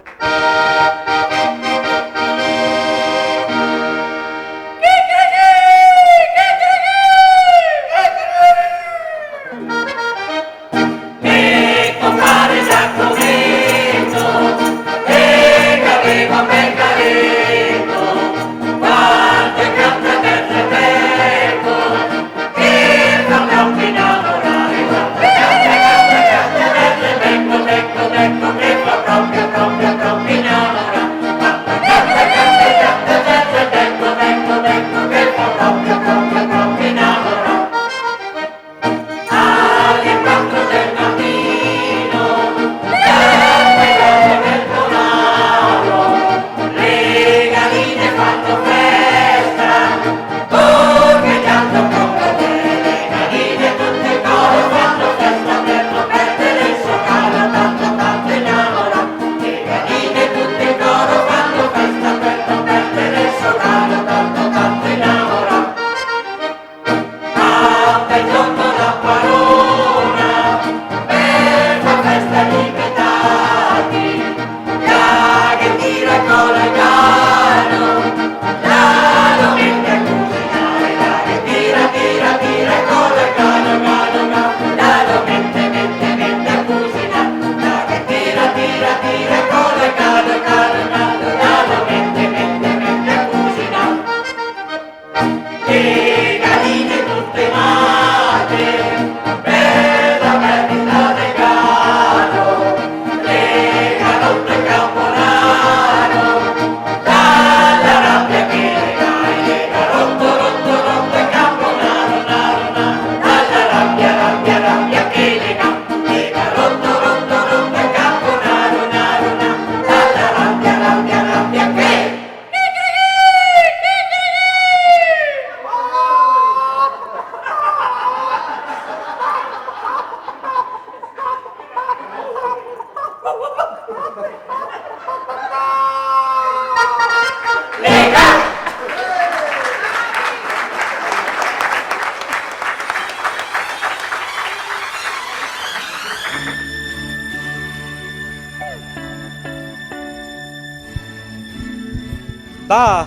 Da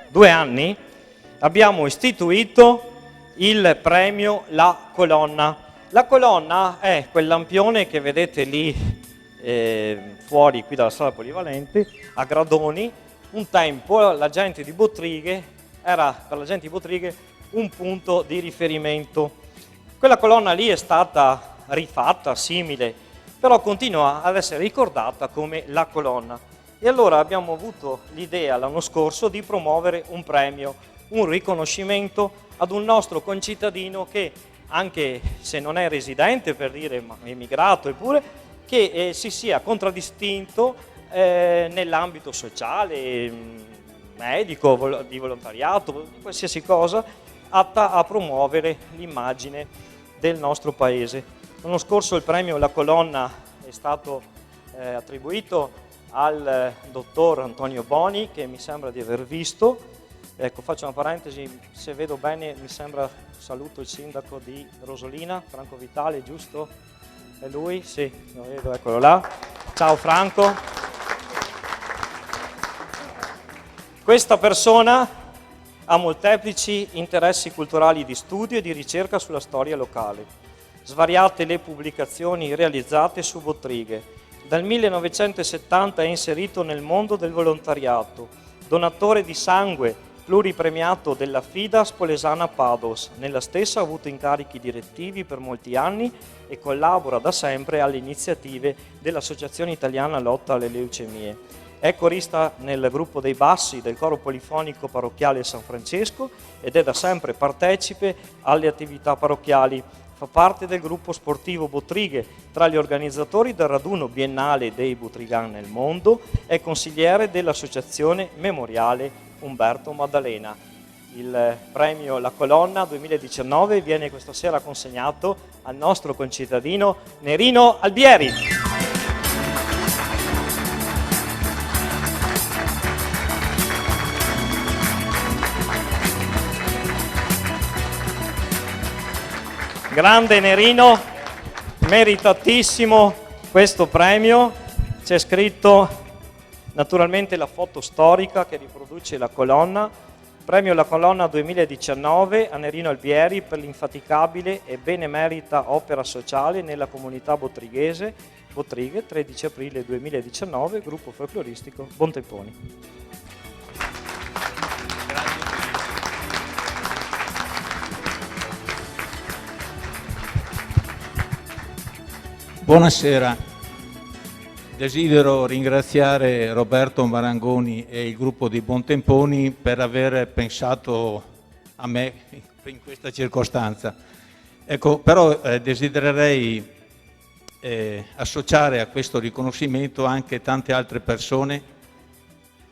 due anni abbiamo istituito il premio La Colonna. La Colonna è quel lampione che vedete lì, eh, fuori qui dalla sala polivalente, a gradoni. Un tempo la gente di Bottrighe era, per la gente di Bottrighe, un punto di riferimento. Quella colonna lì è stata rifatta, simile, però continua ad essere ricordata come La Colonna. E allora abbiamo avuto l'idea l'anno scorso di promuovere un premio, un riconoscimento ad un nostro concittadino che, anche se non è residente, per dire, ma emigrato eppure, che, eh, si sia contraddistinto, eh, nell'ambito sociale, mm, medico, vol-, di volontariato, di qualsiasi cosa atta a promuovere l'immagine del nostro paese. L'anno scorso il premio La Colonna è stato, eh, attribuito al, eh, dottor Antonio Boni, che mi sembra di aver visto. Ecco, faccio una parentesi, se vedo bene, mi sembra, saluto il sindaco di Rosolina, Franco Vitale, giusto? È lui? Sì, lo vedo, eccolo là. Ciao Franco. Questa persona ha molteplici interessi culturali di studio e di ricerca sulla storia locale. Svariate le pubblicazioni realizzate su Bottrighe. Dal millenovecentosettanta è inserito nel mondo del volontariato, donatore di sangue, pluripremiato della Fidas Polesana Pados. Nella stessa ha avuto incarichi direttivi per molti anni e collabora da sempre alle iniziative dell'Associazione Italiana Lotta alle Leucemie. È corista nel gruppo dei bassi del coro polifonico parrocchiale San Francesco ed è da sempre partecipe alle attività parrocchiali. Fa parte del gruppo sportivo Bottrighe, tra gli organizzatori del raduno biennale dei Bottrigan nel mondo, è consigliere dell'associazione Memoriale Umberto Maddalena. Il premio La Colonna duemiladiciannove viene questa sera consegnato al nostro concittadino Nerino Albieri. Grande Nerino, meritatissimo questo premio. C'è scritto naturalmente la foto storica che riproduce la colonna. Premio La Colonna duemiladiciannove a Nerino Albieri per l'infaticabile e benemerita opera sociale nella comunità bottrighese, Bottrighe, tredici aprile duemiladiciannove, gruppo folcloristico Bontemponi. Buonasera. Desidero ringraziare Roberto Marangoni e il gruppo di Bontemponi per aver pensato a me in questa circostanza. Ecco, però eh, desidererei eh, associare a questo riconoscimento anche tante altre persone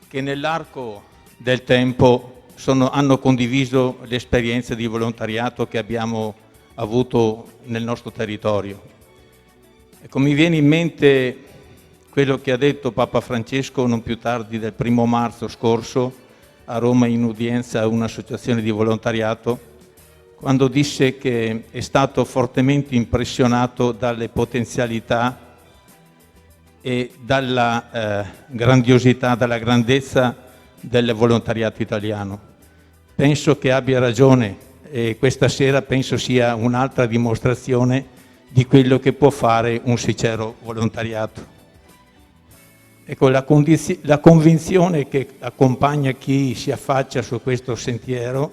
che nell'arco del tempo sono- hanno condiviso l'esperienza di volontariato che abbiamo avuto nel nostro territorio. Ecco, mi viene in mente quello che ha detto Papa Francesco non più tardi del primo marzo scorso a Roma in udienza a un'associazione di volontariato, quando disse che è stato fortemente impressionato dalle potenzialità e dalla eh, grandiosità, dalla grandezza del volontariato italiano. Penso che abbia ragione e questa sera penso sia un'altra dimostrazione di quello che può fare un sincero volontariato. Ecco, la, condizi- la convinzione che accompagna chi si affaccia su questo sentiero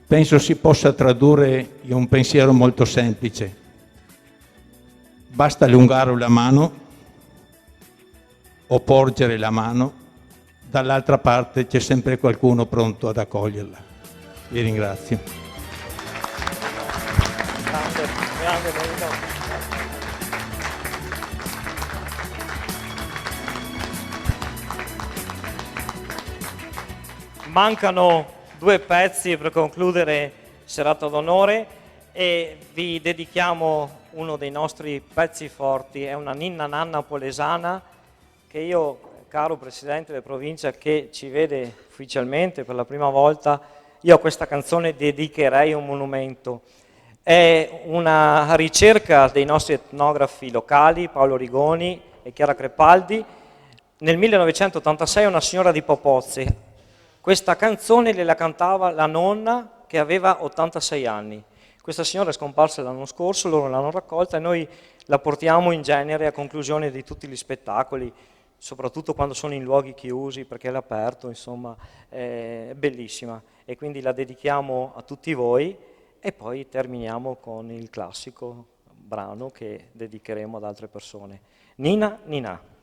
penso si possa tradurre in un pensiero molto semplice. Basta allungare la mano o porgere la mano, dall'altra parte c'è sempre qualcuno pronto ad accoglierla. Vi ringrazio. Mancano due pezzi per concludere serata d'onore e vi dedichiamo uno dei nostri pezzi forti, è una ninna nanna polesana che io, caro Presidente della Provincia che ci vede ufficialmente per la prima volta, io a questa canzone dedicherei un monumento. È una ricerca dei nostri etnografi locali, Paolo Rigoni e Chiara Crepaldi. Nel millenovecentottantasei una signora di Popozze. Questa canzone gliela cantava la nonna che aveva ottantasei anni. Questa signora è scomparsa l'anno scorso, loro l'hanno raccolta e noi la portiamo in genere a conclusione di tutti gli spettacoli, soprattutto quando sono in luoghi chiusi, perché è all'aperto, insomma, è bellissima. E quindi la dedichiamo a tutti voi e poi terminiamo con il classico brano che dedicheremo ad altre persone. Nina, Nina.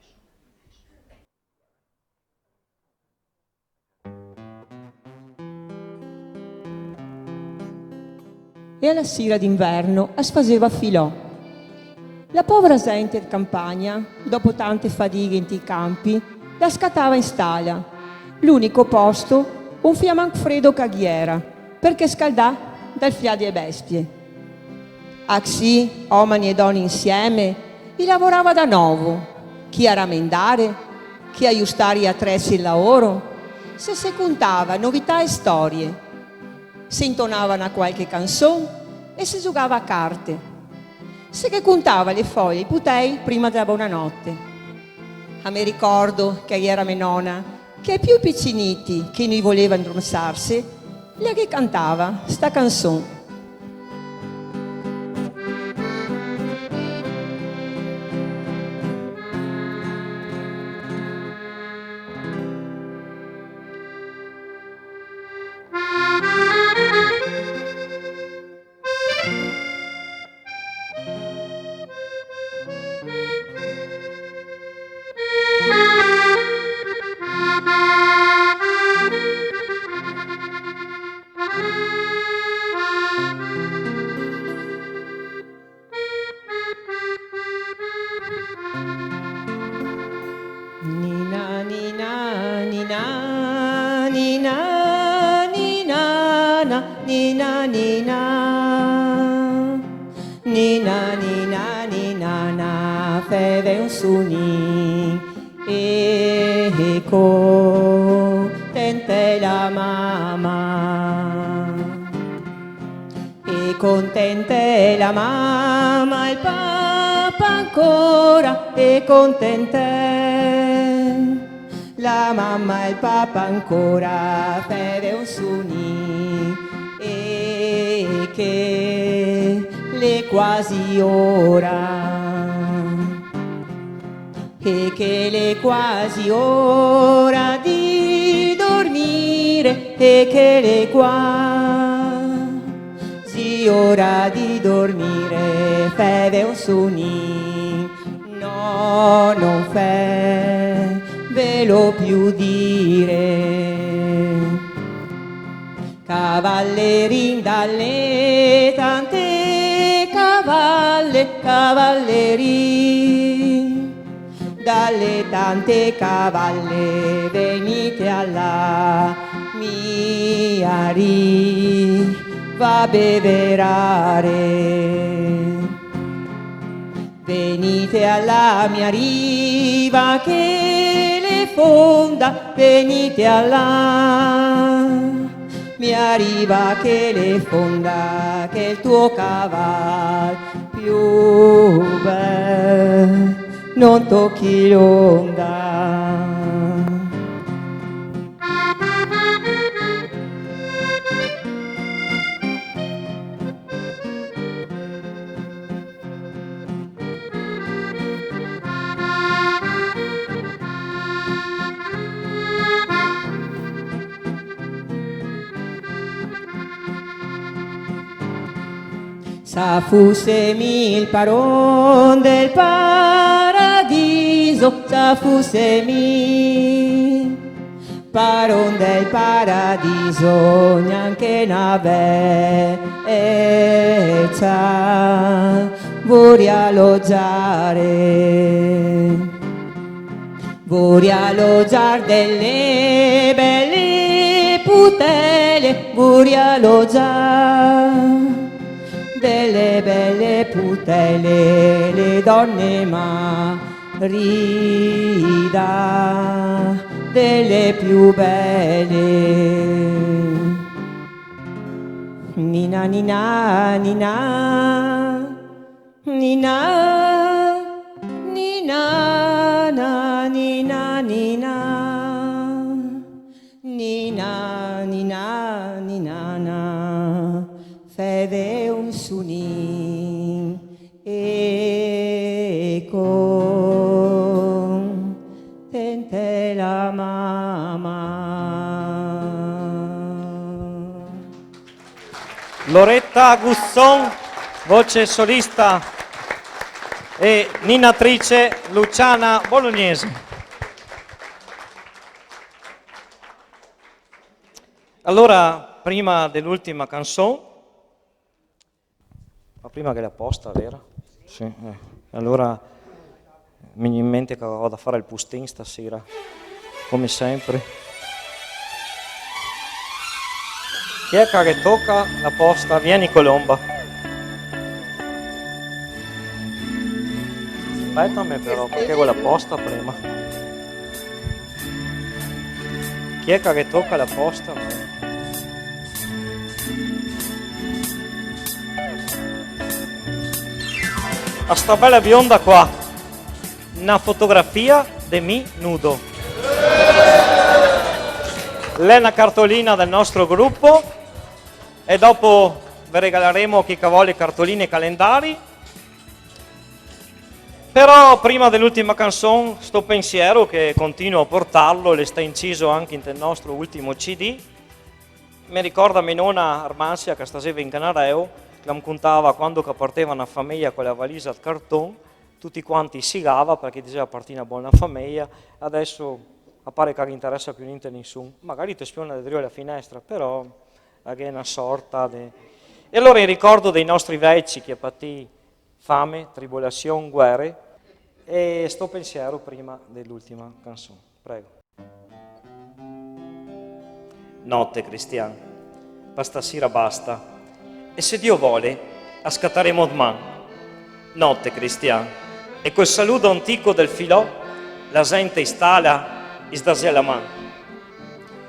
E a la sira d'inverno as faseva filò. La povra zente de campagna, dopo tante fadighe inte i campi, la scatava in stala, l'unico posto un fià manco fredo che ghe iera, parché scaldà dal fià de bestie. Axì, omani e doni insieme, i lavorava da novo, chi a ramendare, chi a iustare i atresi del laoro, se se contava novità e storie, se intonava na qualche canson e se zugava a carte. Se ghe contava le foie ai putei prima dela bonanote. A me ricordo che a iera me nona, che ai più piciniti che no i voleva indronsarse, la ghe cantava sta canson. Nina, nina, nina, nina, nina, feve un sonin, e contente la mama. E contente la mama, el papa ancora, e contente la mama, el papa ancora, feve un sonin, e che l'è quasi ora. E che l'è quasi ora de dormir, e che l'è quasi ora de dormir, feve un sonin, no, no fevelo più dir. Cavalerin, dae tante cavale, cavalerin, dae tante cavale, vegnite a la mia riva a beverare. Vegnite a la mia riva che l'è fonda, vegnite a la mia riva che l'è fonda, che el to caval più bel no tochi l'onda. S'a fusemi el paron del paradiso, s'a fusemi paron del paradiso, gnanca na vecia voria alogiare. Voria alogiar dele bele putele, voria alogiar dele bele putele, le done ma rida dele più bele. Nina, nina, nina, nina, nina, na, nina, nina, nina, nina, nina, na. Feve un sunin e contente la mama. Loretta Gusson, voce solista, e ninatrice Luciana Bolognesi. Alora, prima de l'ultima canson, ma prima che la posta, vera? Sì, eh. Alora, me vien in mente che go da far el postin stasera, come sempre. Chi xe che ghe toca la posta? Vien, Colomba. Spetame però, parché go la posta prima. Chi xe che ghe toca la posta? A sta bela bionda qua. Na fotografia de mi nudo. L'è na cartolina del nostro grupo e dopo ve regalaremo, a chi che vol, cartoline e calendari. Però prima de l'ultima canson, sto pensiero che continuo a portarlo, l'è sta inciso anca inte el nostro ultimo C D. Me ricorda me nona Armansia, che staseva in Canareo, che la me contava quando che parteva na fameja co la valisa de carton, tuti quanti sigava parché diseva: "Partì na bona fameja". Adeso a pare che ghe interesa più gnente a nisun, magari te spiona de drio la finestra, però la gh'è na sorta de... E alora in ricordo dei nostri veci che patì fame, tribolasion, guere, e sto pensiero prima de l'ultima canson. Prego. Note, cristian. pa stasira basta. E se Dio vole, a scataremo dman. Note, Cristian. E col saludo antico del filò, la zente in stala i sdasea la man.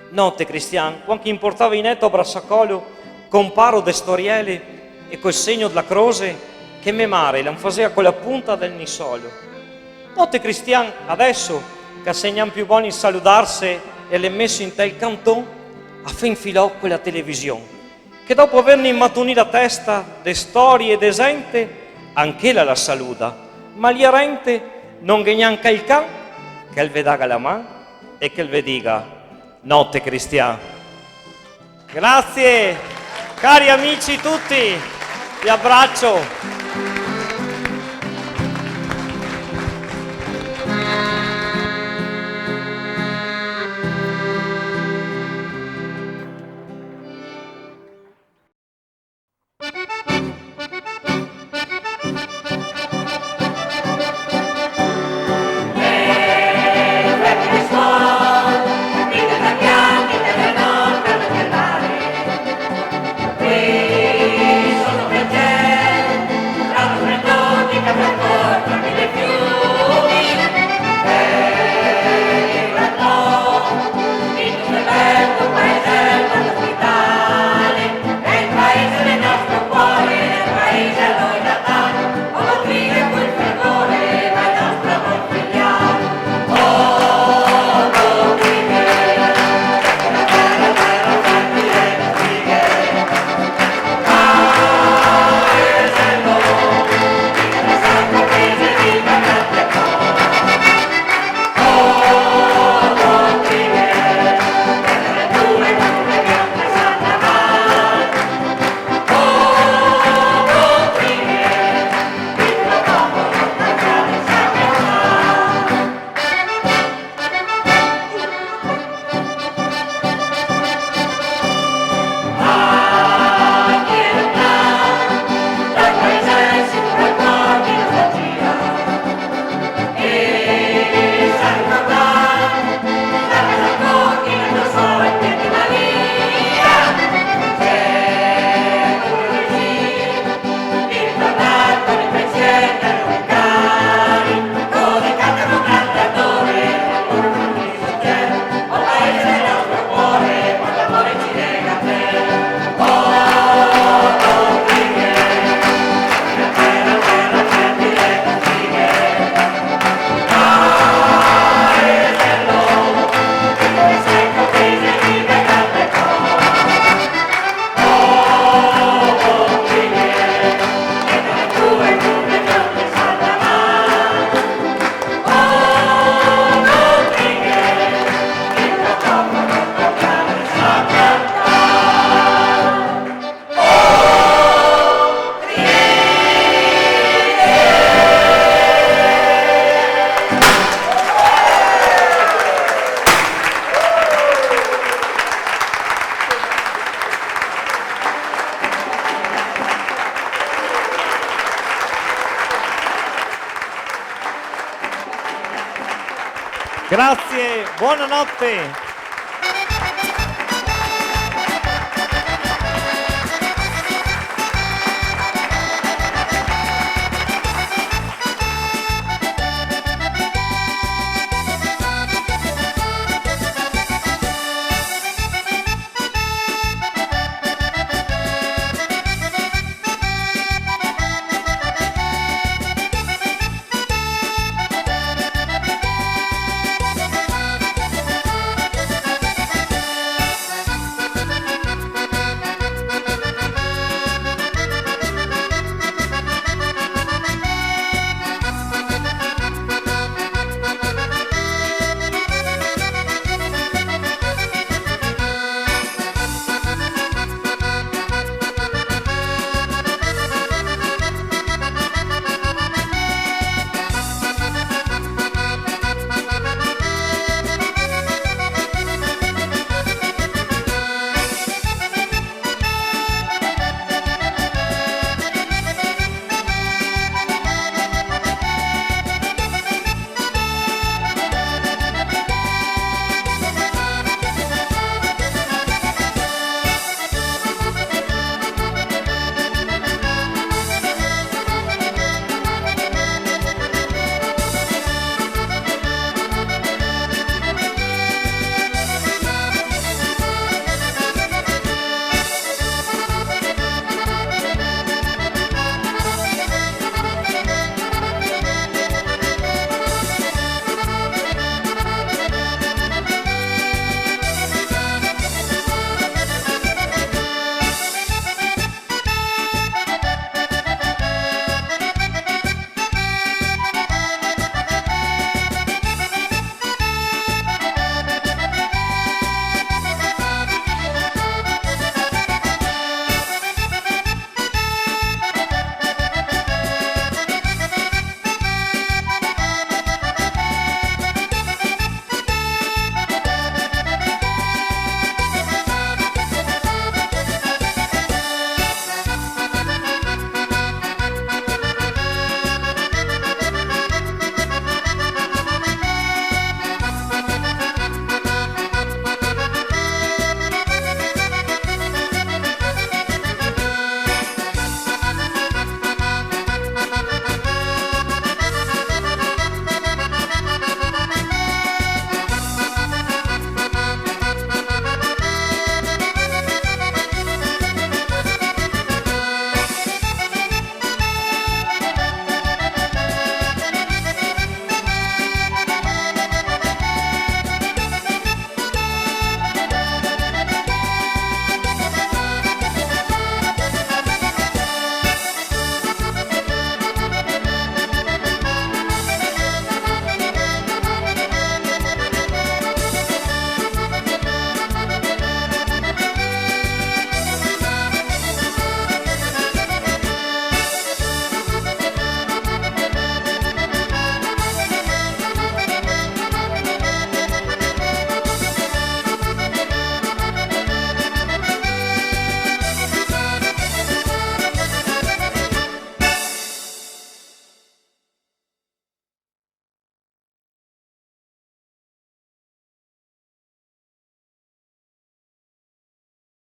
Note, Cristian, cuan che i me portava in leto a brasacolo, col paro de storiele e col segno dela croxe che me mare la me fasea co la punta del nisolo. Note, Cristian, adeso che a se gnanca più boni saludarse e l'è meso inte el canton, a fem filò co la television, che dopo averne inmatunì la testa de storie e de zente, anchela la saluda, ma lì arente no ghe n'è gnanca el can che el ve daga la man e che el ve diga: "Note, Cristian." Grazie, cari amici tutti, vi abbraccio. Grazie, buonanotte.